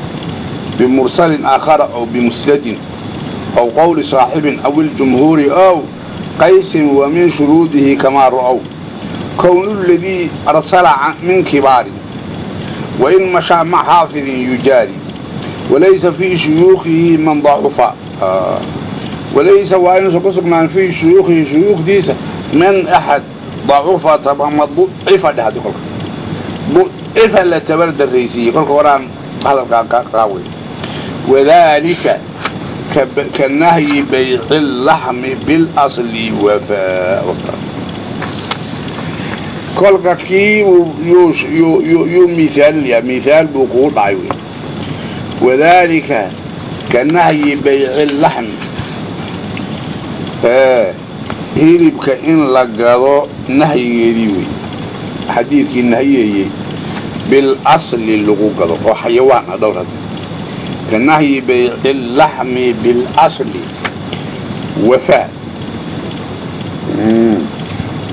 bimursalin aakhara aw bimusnadin aw qowli saaxibin aw iljumhuuri ow qaysin wa min shuruudihi kamaa ra'ow kownu ladii arsala min kibaarin wain mashaa mac xaafidin yujaari walaysa fii shuyuukhihi man dacufa. Walaysa waa inuusan ku sugnaan fii shuyuukhihi shuyuukhdiisa min axad dacufa ama ducifa dheh. Hadii kolka ducifa la tabar darraysiiyey kolka horaan hadalkaa qaawey. Wadaalika ka nahyi bayci laxmi bilasli wafaa. Kolka kii yuu miaalinayaa, miaal buu kugu dhacay wey. Wadaalika ka nahyi bayci laxmi, hilibka in la gado nahyigeedii wey, xadiidkii nahyeeyey bilasli lagu gado oo xayawaan ah dhowr hadda. Ka nahyi bayci laxmi bilasli wafaa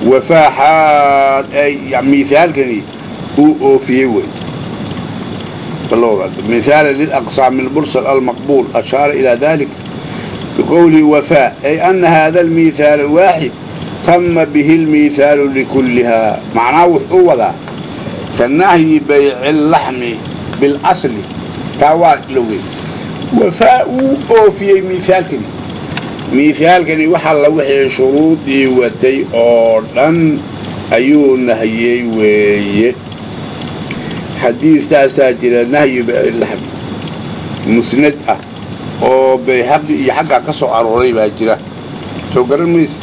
wafaa xaal ay miaalkani uu oofiyey wey. Mihaala lilaqsaam almursal almaqbuul ashaara ilaa dalik biqowlihi wafaa, ay ana hada almithaal alwaaxid tama bihi almithaalu likullihaa. Macnaa wuxuu wadaa ka nahyi bayci laxmi bilasli, taa waa lowey wafaa uu oofiyey miaalkani. Miaalkani waxaa la wixii shuruudii watay oo dhan ayuu nahiyey weeye. Xadiidtaasaa jira nahyi bayci laxmi musnad ah oo bayhaqi iyo xaggaa ka soo arooray baa jira, soo garan maysa.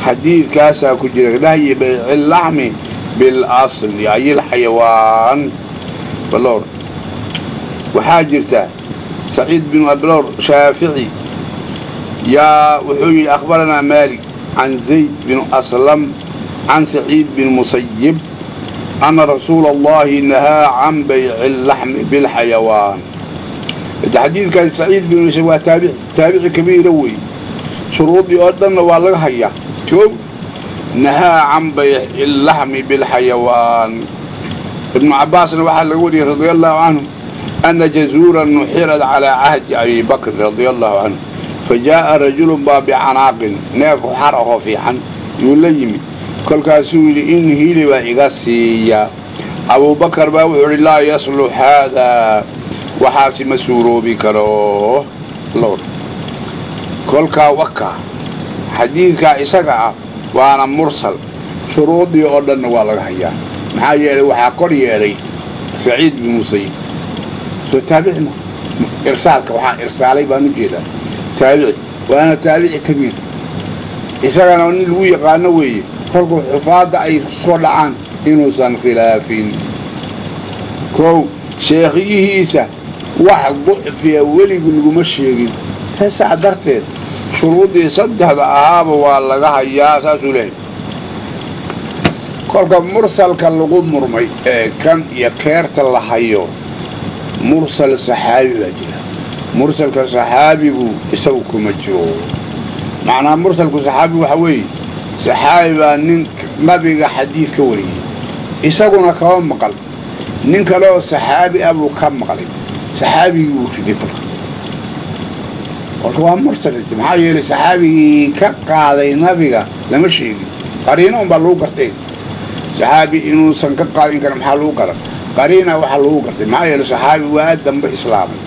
Xadiidkaasaa ku jira nahyi bayci laxmi bilasli ay ilxayawaan. Balowr waxaa jirta Saciid bin ablowr Shaafici yaa wuxuu yidhi akhbaranaa Maalik can Zayd bin Aslam can Saciid bin Musayib ana rasuula allahi nahaa can bayci laxmi bilxayawaan. Xadiidkaasi Saciid bin Musayib waa taabici, taabici kabiira wey, shuruudii oo dhanna waa laga hayaa. Kow, nahaa can bayci laxmi bilxayawaan. Ibnu Cabbaasna waxaa laga wariyey radia allahu canhu ana jazuuran nuxirat calaa cahdi Abi Bakr radia allahu canhu, fa jaa'a rajulun baa bicanaaqin, neef xar ahoo fiican yuu la yimid. Kolkaasuu yidhi in hiliba iga siiya. Abuubakar baa wuxuu idhi laa yaslux haadaa, waxaasi ma suuroobi karo. Kolkaa wakaa xadiidkaa isaga ah waana mursal, shuruudii oo dhanna waa laga hayaa. Maxaa yeelay waxaa kor yeelay Saciid bin Musayib, soo taabici ma irsaalka waxaa irsaalay baan u jeedaa taabici, waana taabici kabiir, isagana nin lagu yaqaano weeye kolkuu xufaadda ay soo dhacaan inuusan khilaafin. Kow, sheekhiyihiisa wax ducfiya weligu laguma sheegin, heesaa darteed shuruuddii saddexda ahaaba waa laga hayaa, saasuu leehay. Kolka mursalka lagu murmay ee kan iyo keerta la hayo, mursal saxaabi baa jira. Mursalka saxaabigu isagu kuma jiro. Macnaa mursalku saxaabigu waxaa weeye saxaabi baa nin nabiga xadiid ka wariyey, isaguna kama maqal, Nin kaleoo saxaabi ah buu ka maqlay, saxaabigii wuu riday kolka. Kolka waa mursal, maxaa yeelay saxaabigii ka qaaday nabiga lama sheegin, qariino unbaa lagu gartay. Saxaabi inuusan ka qaadin karin maxaa lagu garan? Qariina waxaa lagu gartay, maxaa yeelay saxaabi waa dambe islaamay,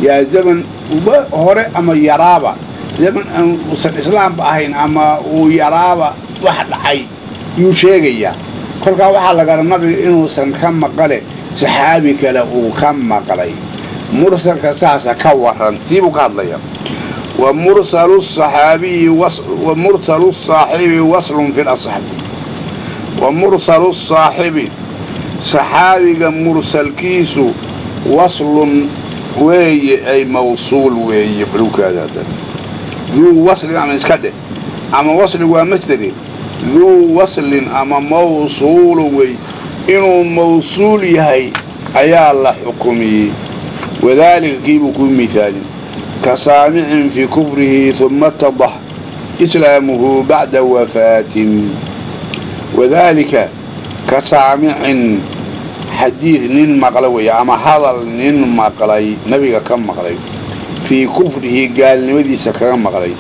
yaa zaman uba hore ama yaraaba, zaman uusan islaamba ahayn ama uu yaraaba wax dhacay yuu sheegayaa. Kolkaa waxaa la gara nabiga inuusan ka maqale, saxaabi kale uu ka maqlay. Mursalka saasa ka waran, tii buu ka hadlaya. Wa mursalu saxaabiyi wa mursalu saaxibi waslun fi lasaxbi. Wa mursalu saaxibi, saxaabiga mursalkiisu waslun weeye, ay mawsuul weeye. Balukaadaada duu waslin ama iska dheh, ama wasli waa masderi, duu waslin ama mawsuulun wey, inuu mawsuul yahay ayaa la xukumiyey. Wadaalika kiibuu ku mihaalin, ka saamicin fii kufrihi uma itadax islaamuhu bacda wafaatin. Wadaalika ka saamicin, xadiid nin maqla weeye ama hadal nin maqlay, nabiga ka maqlay, fii kufrihi gaalnimadiisa kaga maqlay,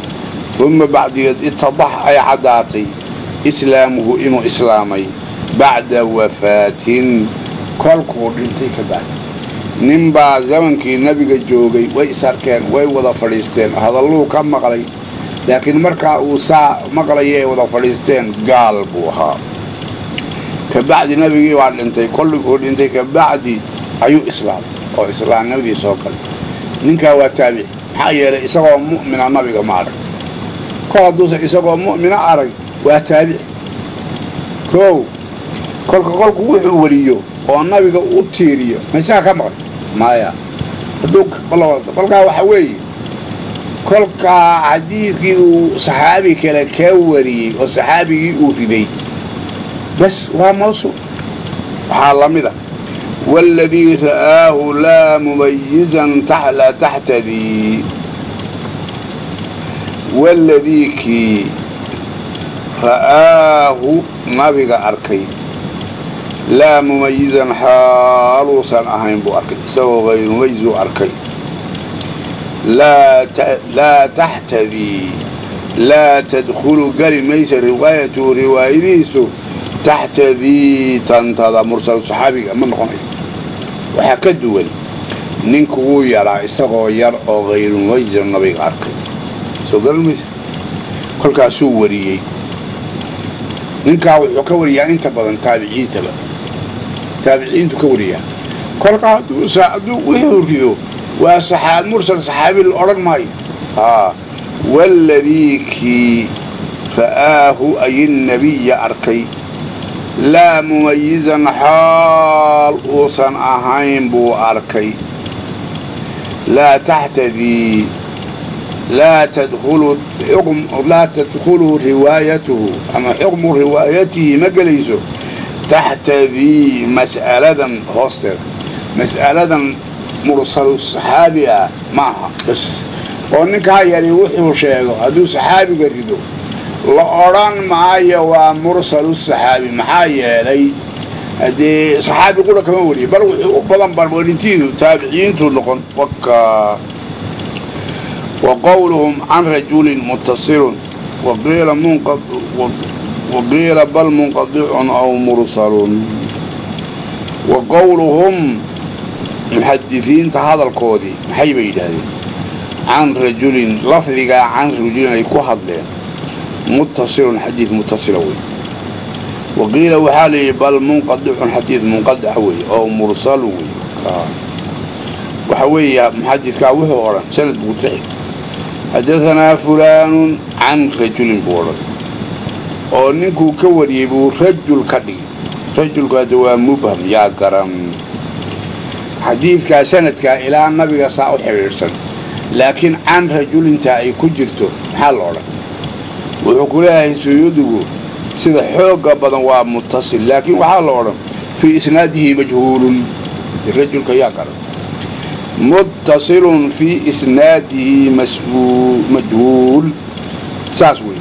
uma bacdigeed itadax ay caddaatay islaamuhu inuu islaamay bacda wafaatin, kolkuu dhintay ka bacdi. Nin baa zamankii nabiga joogay, way is arkeen, way wada fadhiisteen, hadalluu ka maqlay, laakiin markaa uu saa maqlaya ay wada fadhiisteen gaal buu ahaa. Kabacdi nabigii baa dhintay, kolliguu dhintay kabacdi ayuu islaamay oo islaamnimadii soo galay. Ninkaa waa taabici, maxaa yeelay isagoo mu'mina nabiga ma arag. Kol hadduusan isagoo mu'mina arag waa taabici. Kow kolka kolku wuxuu weliyo oo nabiga u tiiriyo ma isaga ka maqlay? Maya. Hadduu kolkaa waxa weeye, kolkaa xadiidkii uu saxaabi kale ka wariyey oo saxaabigii uu riday bas waa mawsuul. Waxaa la mid a waaladii ra'aahu laa mumayizan laa taxtadii. Waladii kii ra'aahu nabiga arkay laa mumayizan xaaluusan ahayn buu arkay, isagoo hayru mumayizuu arkay. Laa taxtadii, laa tadkhulu geli maysa riwaayatuhu riwaayadiisu taxtadii tantada mursal saxaabiga ma noqonayo. Waxaa ka duwan ninku wuu yaraa, isagoo yar oo hayru mumayizan nabiga arkay, soo garan maysa, kolkaasuu wariyey. Ninkaa wuxuu ka wariyaa inta badan taabiciintaba, taabiciintu ka wariyaa. Kolkaa hadduu wuxuu rido waa mursal saxaabi la odhan maayo. Waaladii kii ra'aahu ay nabiya arkay laa mumayizan xaal uusan ahayn buu arkay, laa taxtadii laa tadkhulu riwaayatuhu ama xukmu riwaayatihi ma gelayso taxtadii mas'aladan hoosteeda. Mas'aladan mursalu saxaabi ah maaha bas, oo ninkaa yari wuxuu sheego hadduu saxaabiga rido la odhan maayo waa mursalu saxaabi, maxaa yeelay haddee saxaabi qura kama wariyo, bal wuxuu u badan barwarintiidu taabiciyiintuu noqon. Waka wa qowluhum can rajulin muttasilun waqiila bal munqadicun aw mursalun. Wa qowluhum muxadisiinta hadalkoodii maxay bay yidhaahdeen can rajulin, lafdigaa can rajulin ay ku hadleen muttasilun xadiid muttasila wey. Waqiila waxaa la yidhi bal munqadicun xadiid munqadica wey oo mursal wey. Waxa weeya muxadidkaa wuxuu odhan sanad buu tixi, xadahanaa fulaanun can rajulin buu odhan, oo ninkuu ka wariyey buu rajul ka dhigi. Rajulku hadda waa mubham, yaa garan xadiidkaa sanadkaa ilaa nabiga saa u xidhiidhsan, laakiin can rajulintaa ay ku jirto maxaa la odhan? Wuxuu ku leeyahay suyuudigu sida xoogga badan waa muttasil, laakiin waxaa la odhan fii isnaadihi majhuulun, rajulka yaa garan. Muttasilun fii isnaadihi majhuul saas wey.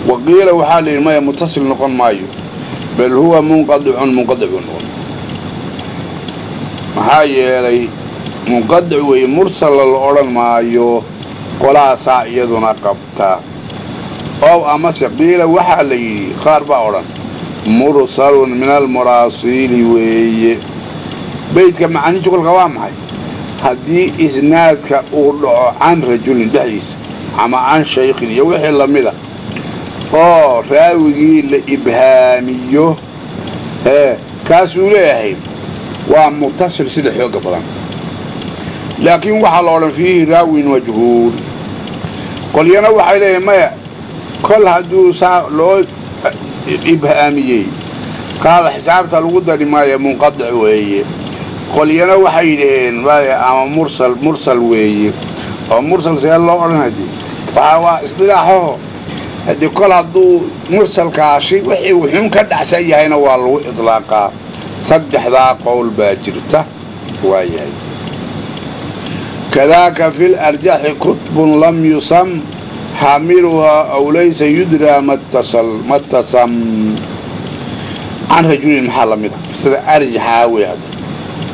Waqiila waxaa la yidhi maya muttasil noqon maayo, bal huwa munqadicun munqadic buu noqon. Maxaa yeelay munqadic weeye, mursalla la odhan maayo. Qolahaasaa iyaduna qabta. Ow amase qiila waxaa la yidhi, qaar baa odhan mursalun min almuraasiili weeye. Beydka macanihiisu kolka waa maxay? Haddii isnaadka uu dhaco can rajulin dhexdiisa ama can shaykhin iyo wixii lamida oo raawigii la ibhaamiyo, kaasuu leeyahay waa mutasil sida xooga badan, laakiin waxaa la odhan fiihi raawin majhuul. Qolyana waxay leeyihin maya, kol hadduu saa loo ibhaamiyey kaada xisaabta lagu dari maayo, munqadic weeye. Qolyana waxay yidhaheen maya, ama mursal, mursal weeye. Oo mursal see loo odhan? Haddii waxaa waa isdilaaxaho, haddii kol hadduu mursalkaasi wixii wuxuun ka dhacsan yahayna waa lagu idlaaqaa. Saddexdaa qowl baa jirta. Waayahay, kadaaka fi larjaxi kutbun lam yusam xaamiluhaa aw laysa yudraa matasam. Can rajulin maxaa la mida? Sida arjaxaa wey hadda.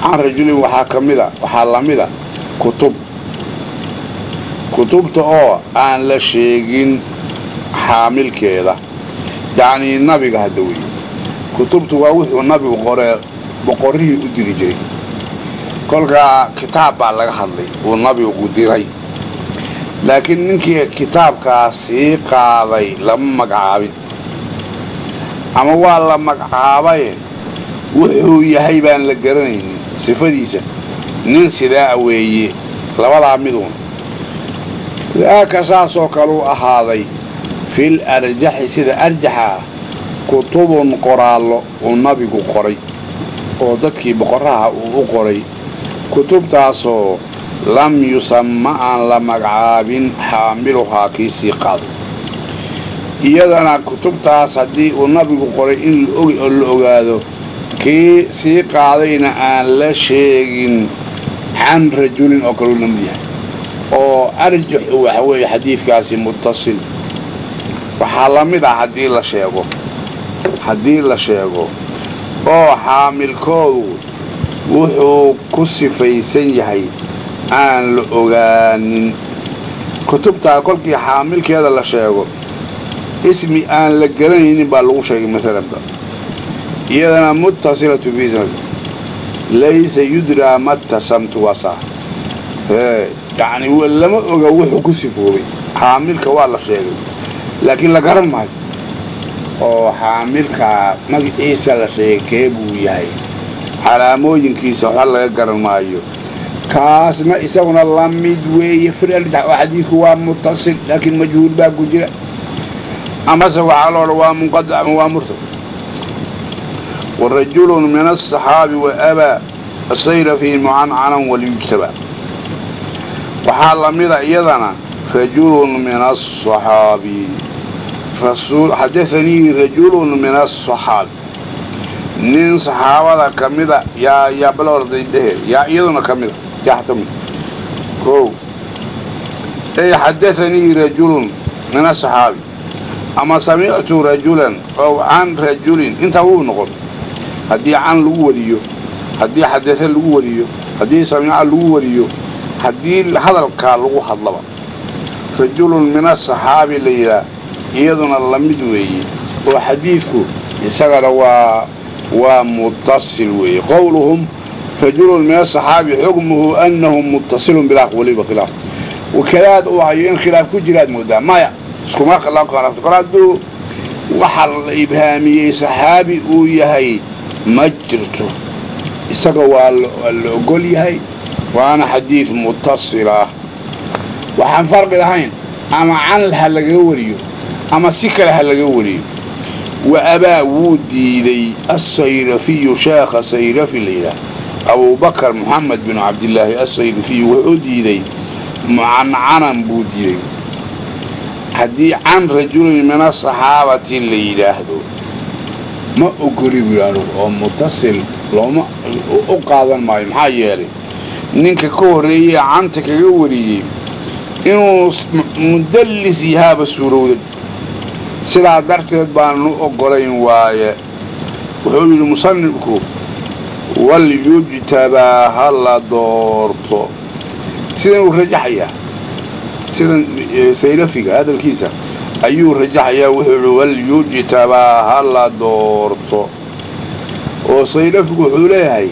Can rajulin waxaa ka mida, waxaa lamida kutub, kutubta oo aan la sheegin xaamilkeeda, yacnii nabiga hadda weeye. Kutubtu waa wuxuu nabigu qoree boqorrihii u diri jiray. Kolkaa kitaab baa laga hadlay uu nabigu diray, laakiin ninkii kitaabkaas sii qaaday lama magacaabin, ama waa la magacaabaye wuxuu yahay baan la garanaynin sifadiisa, nin sidaa weeye. Labadaa miduun daaka saasoo kaleu ahaaday. Fil arjaxi, sida arjaxa ah, kutubun qoraallo uu nabigu qoray oo dadkii boqoraha uu u qoray, kutubtaasoo lam yusamma aan la magacaabin xaamiluhaa kii sii qaaday. Iyadana kutubtaas haddii uu nabigu qoray in la ogaado kii sii qaadayna aan la sheegin, can rajulin oo kaleu lamid yahay, oo arjaxu waxa weeye xadiidkaasi muttasil. Waxaa la mid ah haddii la sheego, haddii la sheego oo xaamilkoodu wuxuu ku sifaysan yahay aan la ogaanin, kutubtaa kolkii xaamilkeeda la sheego ismi aan la garanaynin baa lagu sheegay maalanba, iyadana muttasilatu fii sanad laysa yudraa matasamtu waa saa. Yacni lama oga wuxuu ku sifoobay xaamilka, waa la sheegay laakiin la garan maayo oo xaamilka magaciisa la sheegay kee buu yahay, calaamooyinkiisa waxba laga garan maayo. Kaasna isaguna la mid weeye fil arjax, oo xadiidku waa muttasil laakiin majhuul baa ku jira, amase waxaa la odhan waa munqadic ama waa mursal. Warajulun min aلصaxaabi waabaa asayra fii mucancanan waliyujtaba. Waxaa lamida iyadana rajulun min aلصaxaabi, xadaanii rajulun min aلصaxaabi, nin saxaabada ka mida yaa yaa bal orday dhehe yaa iyaduna ka mida yaxtamil o ey xadaanii rajulun min aلصaxaabi ama samictu rajulan ow can rajulin, intaa wuu noqon. Haddii can lagu wariyo, haddii xadase lagu wariyo, haddii samica lagu wariyo, haddii hadalkaa lagu hadlaba rajulun min asaxaabi la yidhaah, iyaduna la mid weeye oo xadiidku isagana waa muttasil weeye. Qowluhum rajulun min asaxaabi xukmuhu annahu muttasilun bilaa waliba khilaaf wakadaad uu hayo in khilaaf ku jiraad moodaa, maya iskuma khilaafto. Kor hadduu waxa la ibhaamiyey saxaabi uu yahay ma jirto, isaga waa la ogol yahay, waana xadiid muttasil ah. Waxaan farqi lahayn ama can ha lagaga wariyo ama si kale ha laga wariyo. Wa abaa wuu diiday asayrafiyu, sheekha sayrafi la yidhaah, abubakar moxamed binu cabdillaahi asayrafiyu, wuxuu diiday mucancanan buu diiday. Haddii can rajulin min asaxaabati la yidhaahdo ma ogoli buu yidhi anugu, oo muttasil looma u qaadan maayo. Maxaa yeelay ninka ka horreeyey canta kaga wariyey inuu mudallis yahaaba suurowday, sidaa darteed baanu ogolayn waaye. Wuxuu yidhi musanifku Walyujtabaa, ha la doorto. Sidan uu rajaxayaa, sidan Saylafiga hadalkiisa ayuu rajaxayaa. Wuxuu yihi walyujtabaa, ha la doorto. Oo Saylafigu wuxuu leeyahay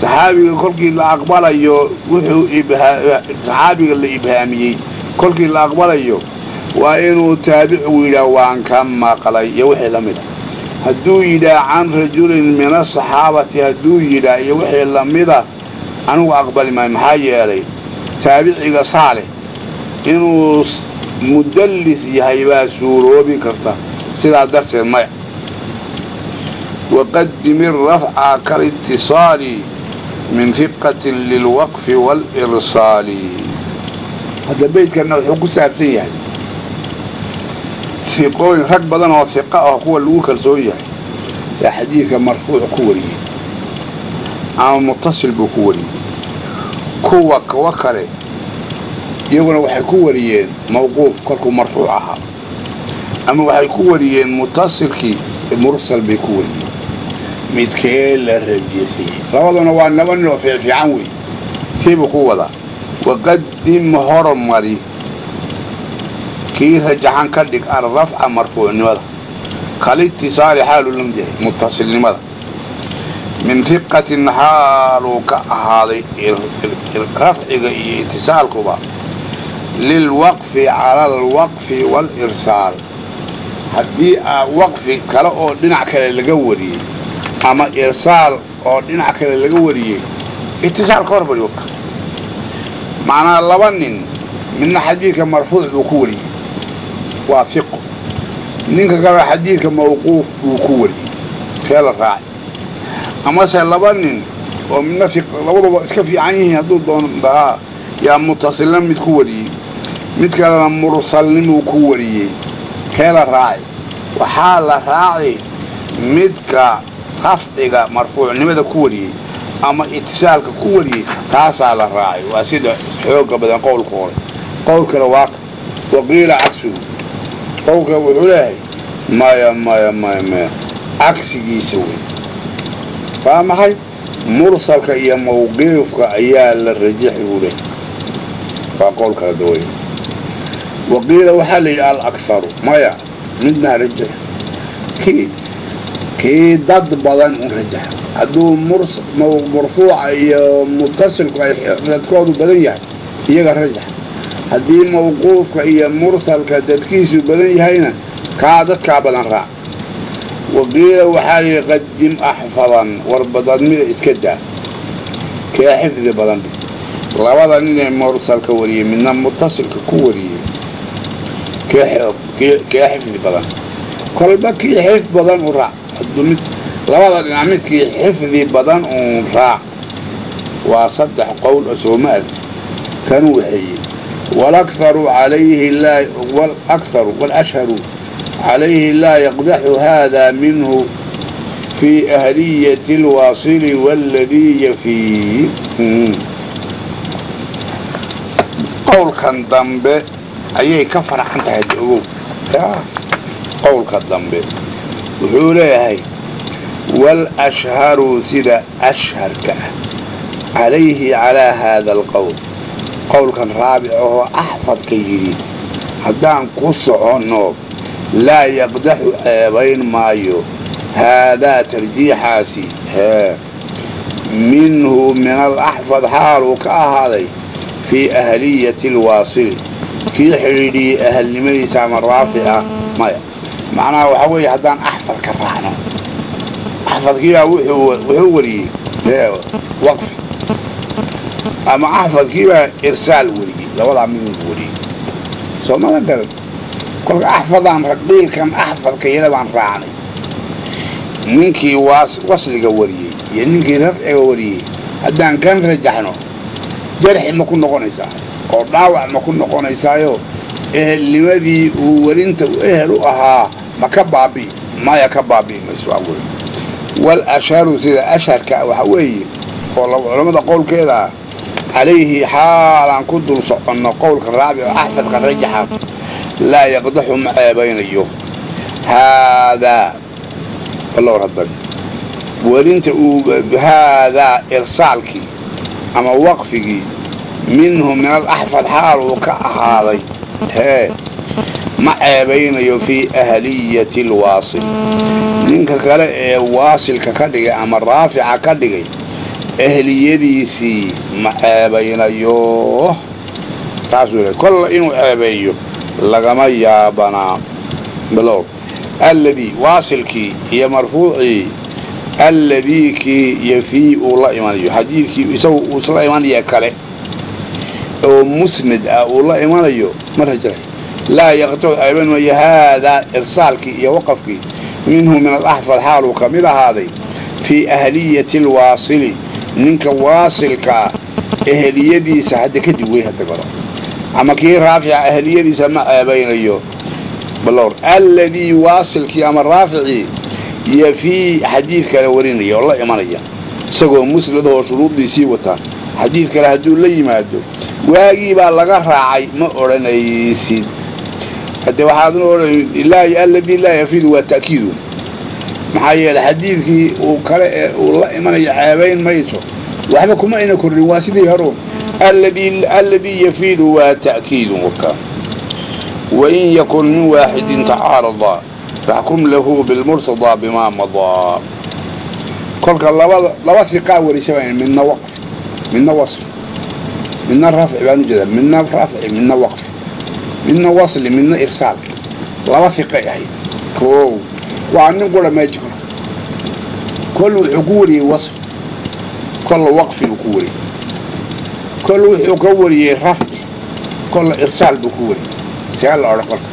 saxaabiga kolkii la aqbalayo, wuxuu saxaabiga la ibhaamiyey kolkii la aqbalayo waa inuu taabicigu yidhaah waan ka maqlay iyo wixii la mid a. Hadduu yidhaah can rajulin min asaxaabati, hadduu yidhaah iyo wixii lamida, anigu aqbali maayo. Maxaa yeelay taabiciga saalix inuu mudallis yahay baa suuroobi karta, sidaa darteed maya. Waqadim irafca kalitisaali min hiqatin lilwaqfi waalirsaali. Hadda beydkanna wuxuu ku saabsan yahay hiqooyin, rag badan oo hiqa ah, kuwa lagu kalsoon yahay ee xadiidka marfuuc ku wariyey ama mutasil buu ku wariyey. Kuwa kale iyaguna waxay ku wariyeen mawquuf kolkuu marfuuc ahaa, ama waxay ku wariyeen mutasilkii mursal bay ku wariyeen. Midkee la rajixiyey? Labaduna waa laba nin oo fiicfiican wey. Tiibuu ku wadaa. Waqadim, hormari, kii rajaxan ka dhig alrafca, marfuucnimada, kalitisaali xaaluu la mid yahay mutasilnimada, min hiqatin xaaluu ka ahaaday rafciga iyo itisaalkuba, lilwaqfi cala alwaqfi waalirsaal. Haddii waqfi kale oo dhinac kale laga wariyey ama irsaal oo dhinac kale laga wariyey, itisaal ka hormari. Waka macnaa laba nin, midna xadiidka marfuuc buu ku wariyey, waa hiqo, ninka kale xadiidka mawquuf buu ku wariyey, kee la raacay? Amase laba nin oo midna labaduba iska fiican yihiin hadduu doono haa yaa mutasilna mid ku wariyey, mid kalena mursalnimuu ku wariyey, kee la raaci? Waxaa la raaci midka rafciga marfuucnimada ku wariyey ama itisaalka ku wariyey, taasaa la raacay. Waa sida xooga badan qowlka hore. Qowlkale waaka waqiila cagsuhu. Qowlka wuxuu leeyahay maya, maya, maya, maya, cagsigiisa wey. Waa maxay? Mursalka iyo mawqiifka ayaa la rajaxi buu leeyahay. Waa qowl kala daway. Waqiila waxaa la yidhi alakharu, maya, midnaa rajax, kii dad badan un rajaxa. Hadduu marfuuca iyo mutasilku ay dadkoodu badan yahay, iyaga rajax. Haddii mawquufka iyo mursalka dadkiisu badan yahayna, kaa dadkaa badan raac. Waqiila waxaa lihi qadim axfadan, war badadmida iska daa, kee xifdi badan? Labada ninee mursalka wariyey, midna mutasilka ku wariyey, kee xifdi badan? Kolba kii xifd badan u raac. Hadduu mid labada dhinac midkii xifdi badan uun raac. Waa saddex qowl oo sooma arti kanuu waxeeyey. Walakharu calayhi laa walakharu walashharu calayhi laa yaqdaxu hada minhu fii ahliyati alwaasili waladii yafii. Qowlkan dambe ayay ka farxan tahay ogow. Qowlka dambe wuxuu leeyahay walashharu, sida ashharka ah, calayhi calaa haada alqowl, qowlkan raabic ahoo axfadka yidhi haddaan ku soconno, laa yaqdaxu ceebayn maayo haadaa tarjiixaasi hee minhu min alaxfad xaaluu ka ahaaday fii ahliyati alwaasili, kii xidhiidhiyey ahalnimadiisa ama raafica. Maya, macnaha waxaa weeye haddaan axfad ka raacno, axfadkiibaa wuxuu wariyey waqfi ama axfadkiibaa irsaal wariyey, labadaa midunbu wariyey, soo madan garan. Kolka axfadaan raqiilkan axfadka yada baan raacnay, ninkii wasliga wariyey iyo ninkii rafciga wariyey haddaan kan rajaxno, jarxi ma ku noqonaysaa oo dhaawac ma ku noqonaysaayo ehelnimadii uu warinta ehel u ahaa ma ka baabi'i? Maya, ka baabi'i mayso. Waa wey wal ashharu, sida asharka waxa weeye oo culammada qowlkeeda ah, calayhi xaalaan ku dul soconno qowlka raabic oo axfadka rajaxa, laa yaqdaxu ma ceebaynayo haadaa. Wallahu rabban. Werinta uu haadaa irsaalkii ama waqfigii minhu min alaxfad xaal uu ka ahaaday hee ma ceebaynayo fii ahliyati alwaasil, ninka kale ee waasilka ka dhigay ama raafica ka dhigay ahliyadiisii ma ceebaynayo. Taasuu leey kolla inuu ceebeeyo lagama yaabanaa. Bilow alladii waasilkii iyo marfuucii alladii kii yafii uu la imanayo xadiidkii isagu uu isla imanaya kale oo musnad ah uu la imanayo ma rajaray laa yaqtacu ceebayn maayo haadaa irsaalkii iyo waqafkii minhu min alaxfad xaaluu ka mid ahaaday fii ahliyati alwaasili, ninka waasilkaa ehliyadiisa hadda kadib wey hadda garo ama kii raafica ahliyadiisa ma ceebaynayo. Balowr alladii waasilkii ama raaficii yafii xadiid kale warinaya oo la imanaya isagoo musnadahoo shuruuddiisii wataa xadiid kale hadduu la yimaado waagii baa laga raacay ma odhanaysid. Hadde waxaadna odhan alladii laa yafiidu waa ta'kiidu, maxaa yeelay xadiidkii uu kale ee uu la imanayo ceebayn mayso, waxba kuma ayna kordhin, waa sidii horuun. Alladii yafiidu waa ta'kiidun waka. Wain yakun min waaxidin tacaarada faxkum lahu bilmurtadaa bimaa madaa. Kolka laba hiqaa warisa baan, midna waqfi midna wasli, midna rafci baan ujeedaa, midna rafci midna waqfi, midna wasli midna irsaal, laba hiqay ahayd. Koow waa nin qura meeji karo, kol wuxuu ku wariyey wasli, kolla waqfi buu ku wariyey, kol wuxuu ka wariyey rafci, kolla irsaal buu ku wariyey. See la odhan kolka?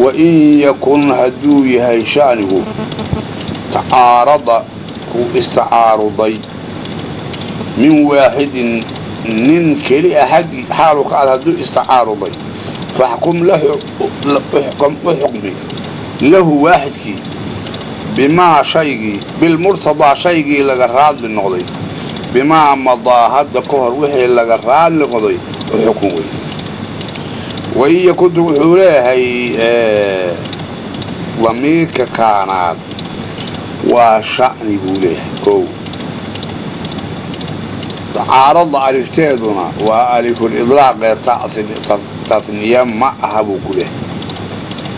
Wain yakun hadduu yahay sha'nigu tacaarada ku istacaaruday min waaxidin nin keli a xaggii xaalu ka ad hadduu istacaaruday faxkum lahu u xukmi lahu waaxidkii bimaa shaygii bilmurtadaa shaygii laga raadli noqday bimaa madaa hadda ka hor wixii laga raadli noqday u xukun wey. Wain yakuntu wuxuu leeyahay damiirka kaanaad waa sha'ni buu leeyahay. Kow tacaarada alifteeduna waa alifulidlaaq ee tatniya ma aha buu ku leeyahay.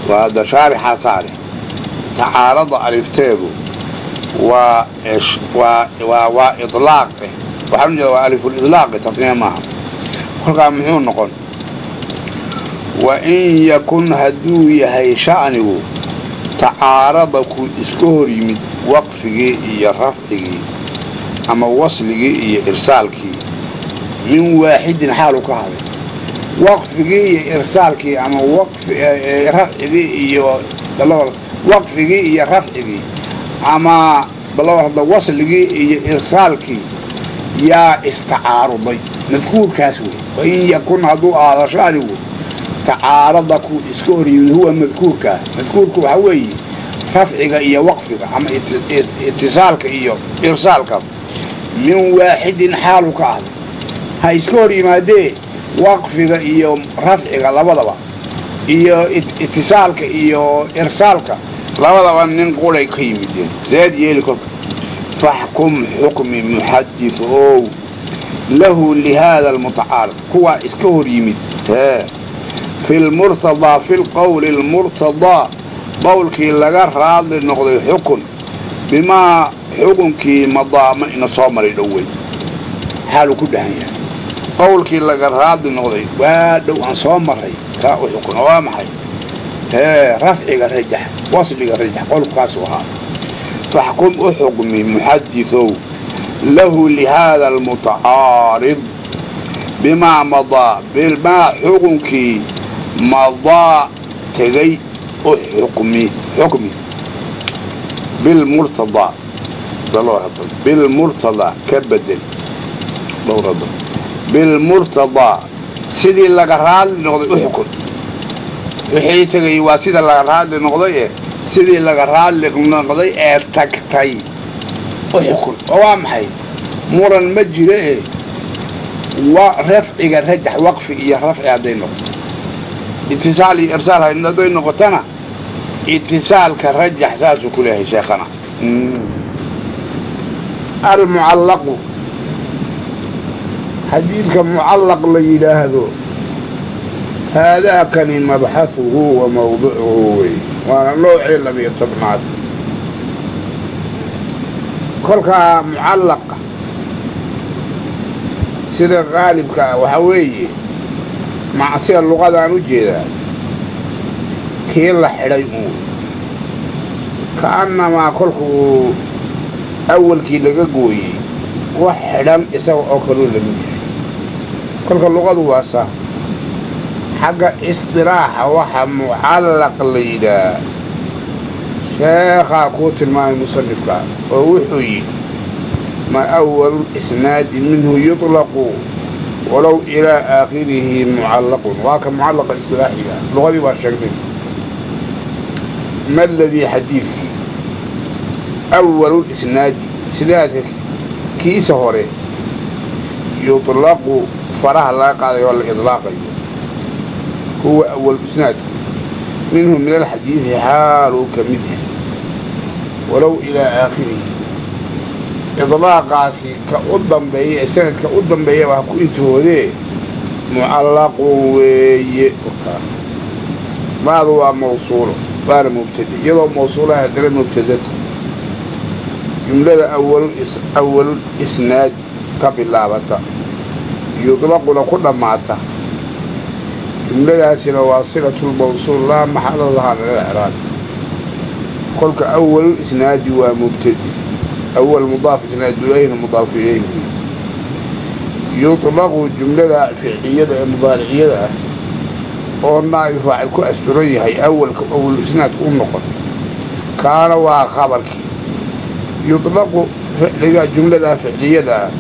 Waa hadda shaarixaa saarix. Tacaarada alifteedu waa waa idlaaqe, waxaan ujeeda waa alifulidlaaqe, tatniya maaha. Kolkaa muxuu noqon? Wain yakun hadduu yahay sha'nigu tacaarada ku iska hor yimid waqfigii iyo rafcigii ama wasligii iyo irsaalkii min waaxidin xaalu ka haday waqfigii iyo irsaalkii ama rafcigii iyo waqfigii iyo rafcigii ama balowrda wasligii iyo irsaalkii yaa istacaaruday madkuurkaas wey. Wain yakun hadduu ahaado sha'nigu tacaarada ku iska hor yimid huwa madkuurkaa, madkuurku waxaa weeye rafciga iyo waqfiga ama itisaalka iyo irsaalka min waaxidin xaalu ka ahday ha iska hor yimaadee waqfiga iyo rafciga labadaba iyo itisaalka iyo irsaalka labadaba nin quray ka yimideen. Seed yeeli kolka? Faxkum xukmi muxadith ow lahu lihaada almutacaarid kuwaa iska hor yimid hee fi lmurtadaa fi lqowli almurtadaa qowlkii laga raadli noqday xukun bimaa xukunkii madaama ina soo maray dhowey xaaluu ku dhahan yahay qowlkii laga raadli noqday waa dhow aan soo maray kaa u xukun oo waa maxay? Hee rafciga rajax wasliga rajax qowlkaasuu ahaa. Faxkum u xukmi muxadithow lahu lihaada almutacaarid bimaa madaa bimaa xukunkii madaa tegay u xukmi xukmi bilmurtadaa bilmurtadaa ka bedel bilmurtadaa sidii laga raadli noqday u xukun. Wixii tegay waa sida laga raadli noqday ee sidii laga raadli noqday ee tagtay u xukun. Oo waa maxay? Muran ma jiro ee rafciga rajax waqfi iyo rafci hadday noqoto itisaal iyo irsaal hadday noqotona itisaalka rajax saasuu ku leeyahay sheekhana. Almucallaqu, xadiidka mucallaq la yidhaahdo, haadaakani mabxahuhu wa mawdicuhu wey, waana noocii 12aad. Kolkaa mucallaqa sida qaalibka ah waxaa weeye, macsida luqadaan u jeedaa, kii la xidhay uun, ka'annamaa kolkuu awalkii laga gooyey wax xidhan isaga oo kaluu lamid yahay. Kolka luqadu waa saa. Xagga isdilaaxa waxa mucallaq la yidhaah sheekhaa kuu tilmaamay musanifka, oo wuxuu yidhi: ma awalu isnaadi minhu yuطlaqu walow ilaa aakhirihi mucallaqun. Waa ka mucallaqa isdilaaxiga, luqadii baa sheegnay. Ma aladii xadiidkii awalu isnaadi, isnaadka kiisa hore, yuطlaqu faraha laga qaadayo oo la idlaaqayo, huwa awalu isnaadku, minhu min alxadiidi xaaluu ka mid yahay, walow ilaa aakhirihi, idlaaqaasi ka u dambeeya ee sanadka u dambeeyaba ha ku intihoodee, mucallaqun weeye. Maadu waa mawsuulo, waana mubtade, iyadoo mawsuulaha haddana mubtadata. Jumlada awalul isnaadi ka bilaabata, yudlaquna ku dhammaata, jumladaasina waa silatulmawsuul, laa maxala lahaa min alcraab. Kolka awalul isnaadi waa mubtade, awal mudaaf isnaadu ilayhina mudaafu ilayhi. Yuطlaqu jumlada ficliyada ee mudaariciyada ah oo naa'ib faacil ku asturan yahay, awalka awal isnaadku u noqon kaana waa khabarkii. Yuطlaqu ficliga jumlada ficliyada ah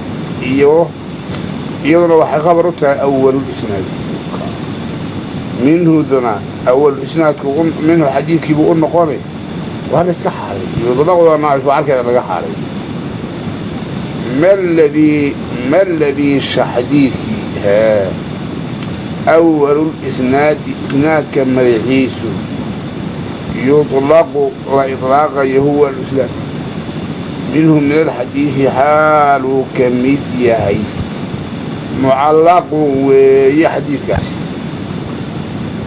iyo iyaduna waxay khabar u tahay awalul isnaadi. Minhuduna awal isnaadku minhu xadiidkiibuu u noqonay, waa la iska xaalay, yudlaqda naa'ib faacilkeeda laga xaalay. Ma ladii xadiidkii hee awalul isnaadi, isnaadka madaxiisu, yuطlaqu la idlaaqayo, huwa alisnaad, minhu min alxadiidi xaaluu ka mid yahay, mucallaqun weeye xadiidkaasi,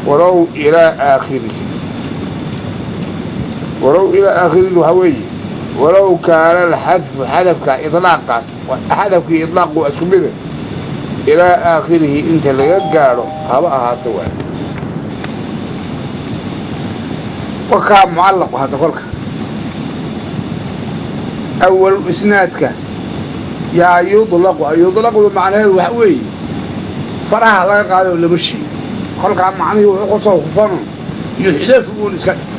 walow ilaa aakhirihi. Walow ilaa aakhirihi waxaa weeye walow kaana alxadfu, xadafka idlaaqaas, xadafkii idlaaqu waa isku mida, ilaa aakhirihi inta laga gaadho haba ahaato. Waay wakaa mucallaqu. Hadda kolka awalu isnaadka yaa yudlaqu, yudlaqdu macnaheedu waxa weeye faraha laga qaadoo lama sheego. Kolkaa macnihii wuxuu kusoo kufano yuxdafu uun iska dhig.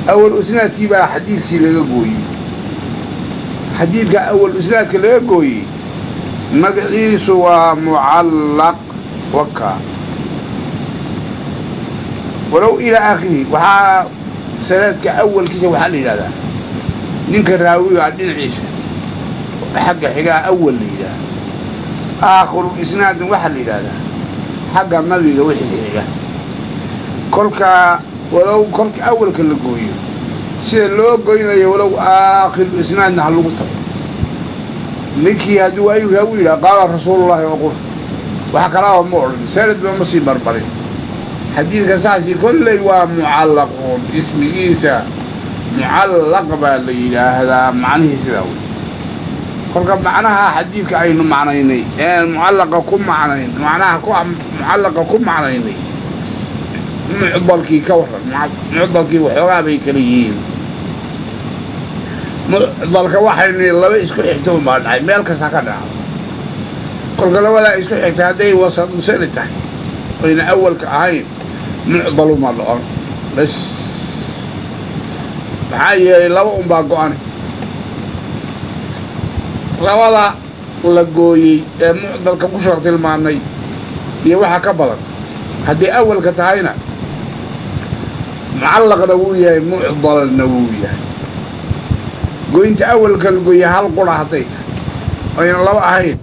Awal isnaadkii baa xadiidkii laga gooyey. Xadiidka awal isnaadka laga gooyey magaciisu waa mucallaq. Waka walow ilaa aakhirihi waxaa sanadka awalkiisa waxaa la yidhahdaa ninka raawiga dhinaciisa xagga xigaa awal la yidhahdaa. Aakhiru isnaadin waxaa la yidhahdaa xagga nabiga wixii xiga. Kolkaa walow kolka awalka la gooyo sida loo goynayo, walow aakhiru isnaadna ha lagu tago. Ninkii haddii waa inuu raawi yidhaha qaala rasuulullaahi oo qur wax kalaaba ma odhan, sanadba ma sii barbarin, xadiidka saasi kolley waa mucallaquun, ismigiisa mucallaq baa la yidhaahdaa. Macnihii sidaa wey. Kolka macnaha xadiidka aynu macnaynay een mucallaqa ku macnayn, macnaha ku mucallaqa ku macnaynay, mucdalkii ka warran? Mucdalkii waxoogaa bay kala yihiin. Mucdalka waxaynu laba isku xigta un baa dhacay, meel kasta ka dhaco. Kolka labadaa isku xigta hadday wasadusani tahay oyna awalka ahayn, mucdaluma dhocon bas. Maxaa yeelay laba un baa go-an. Labada la gooyey ee mucdalka ku soo tilmaannay iyo waxa ka badan haddii awalka tahayna, mucallaqna wuu yahay, mucdalna wuu yahay. Goynta awalka la gooyey hal qura hadday tahay oyna laba ahayn.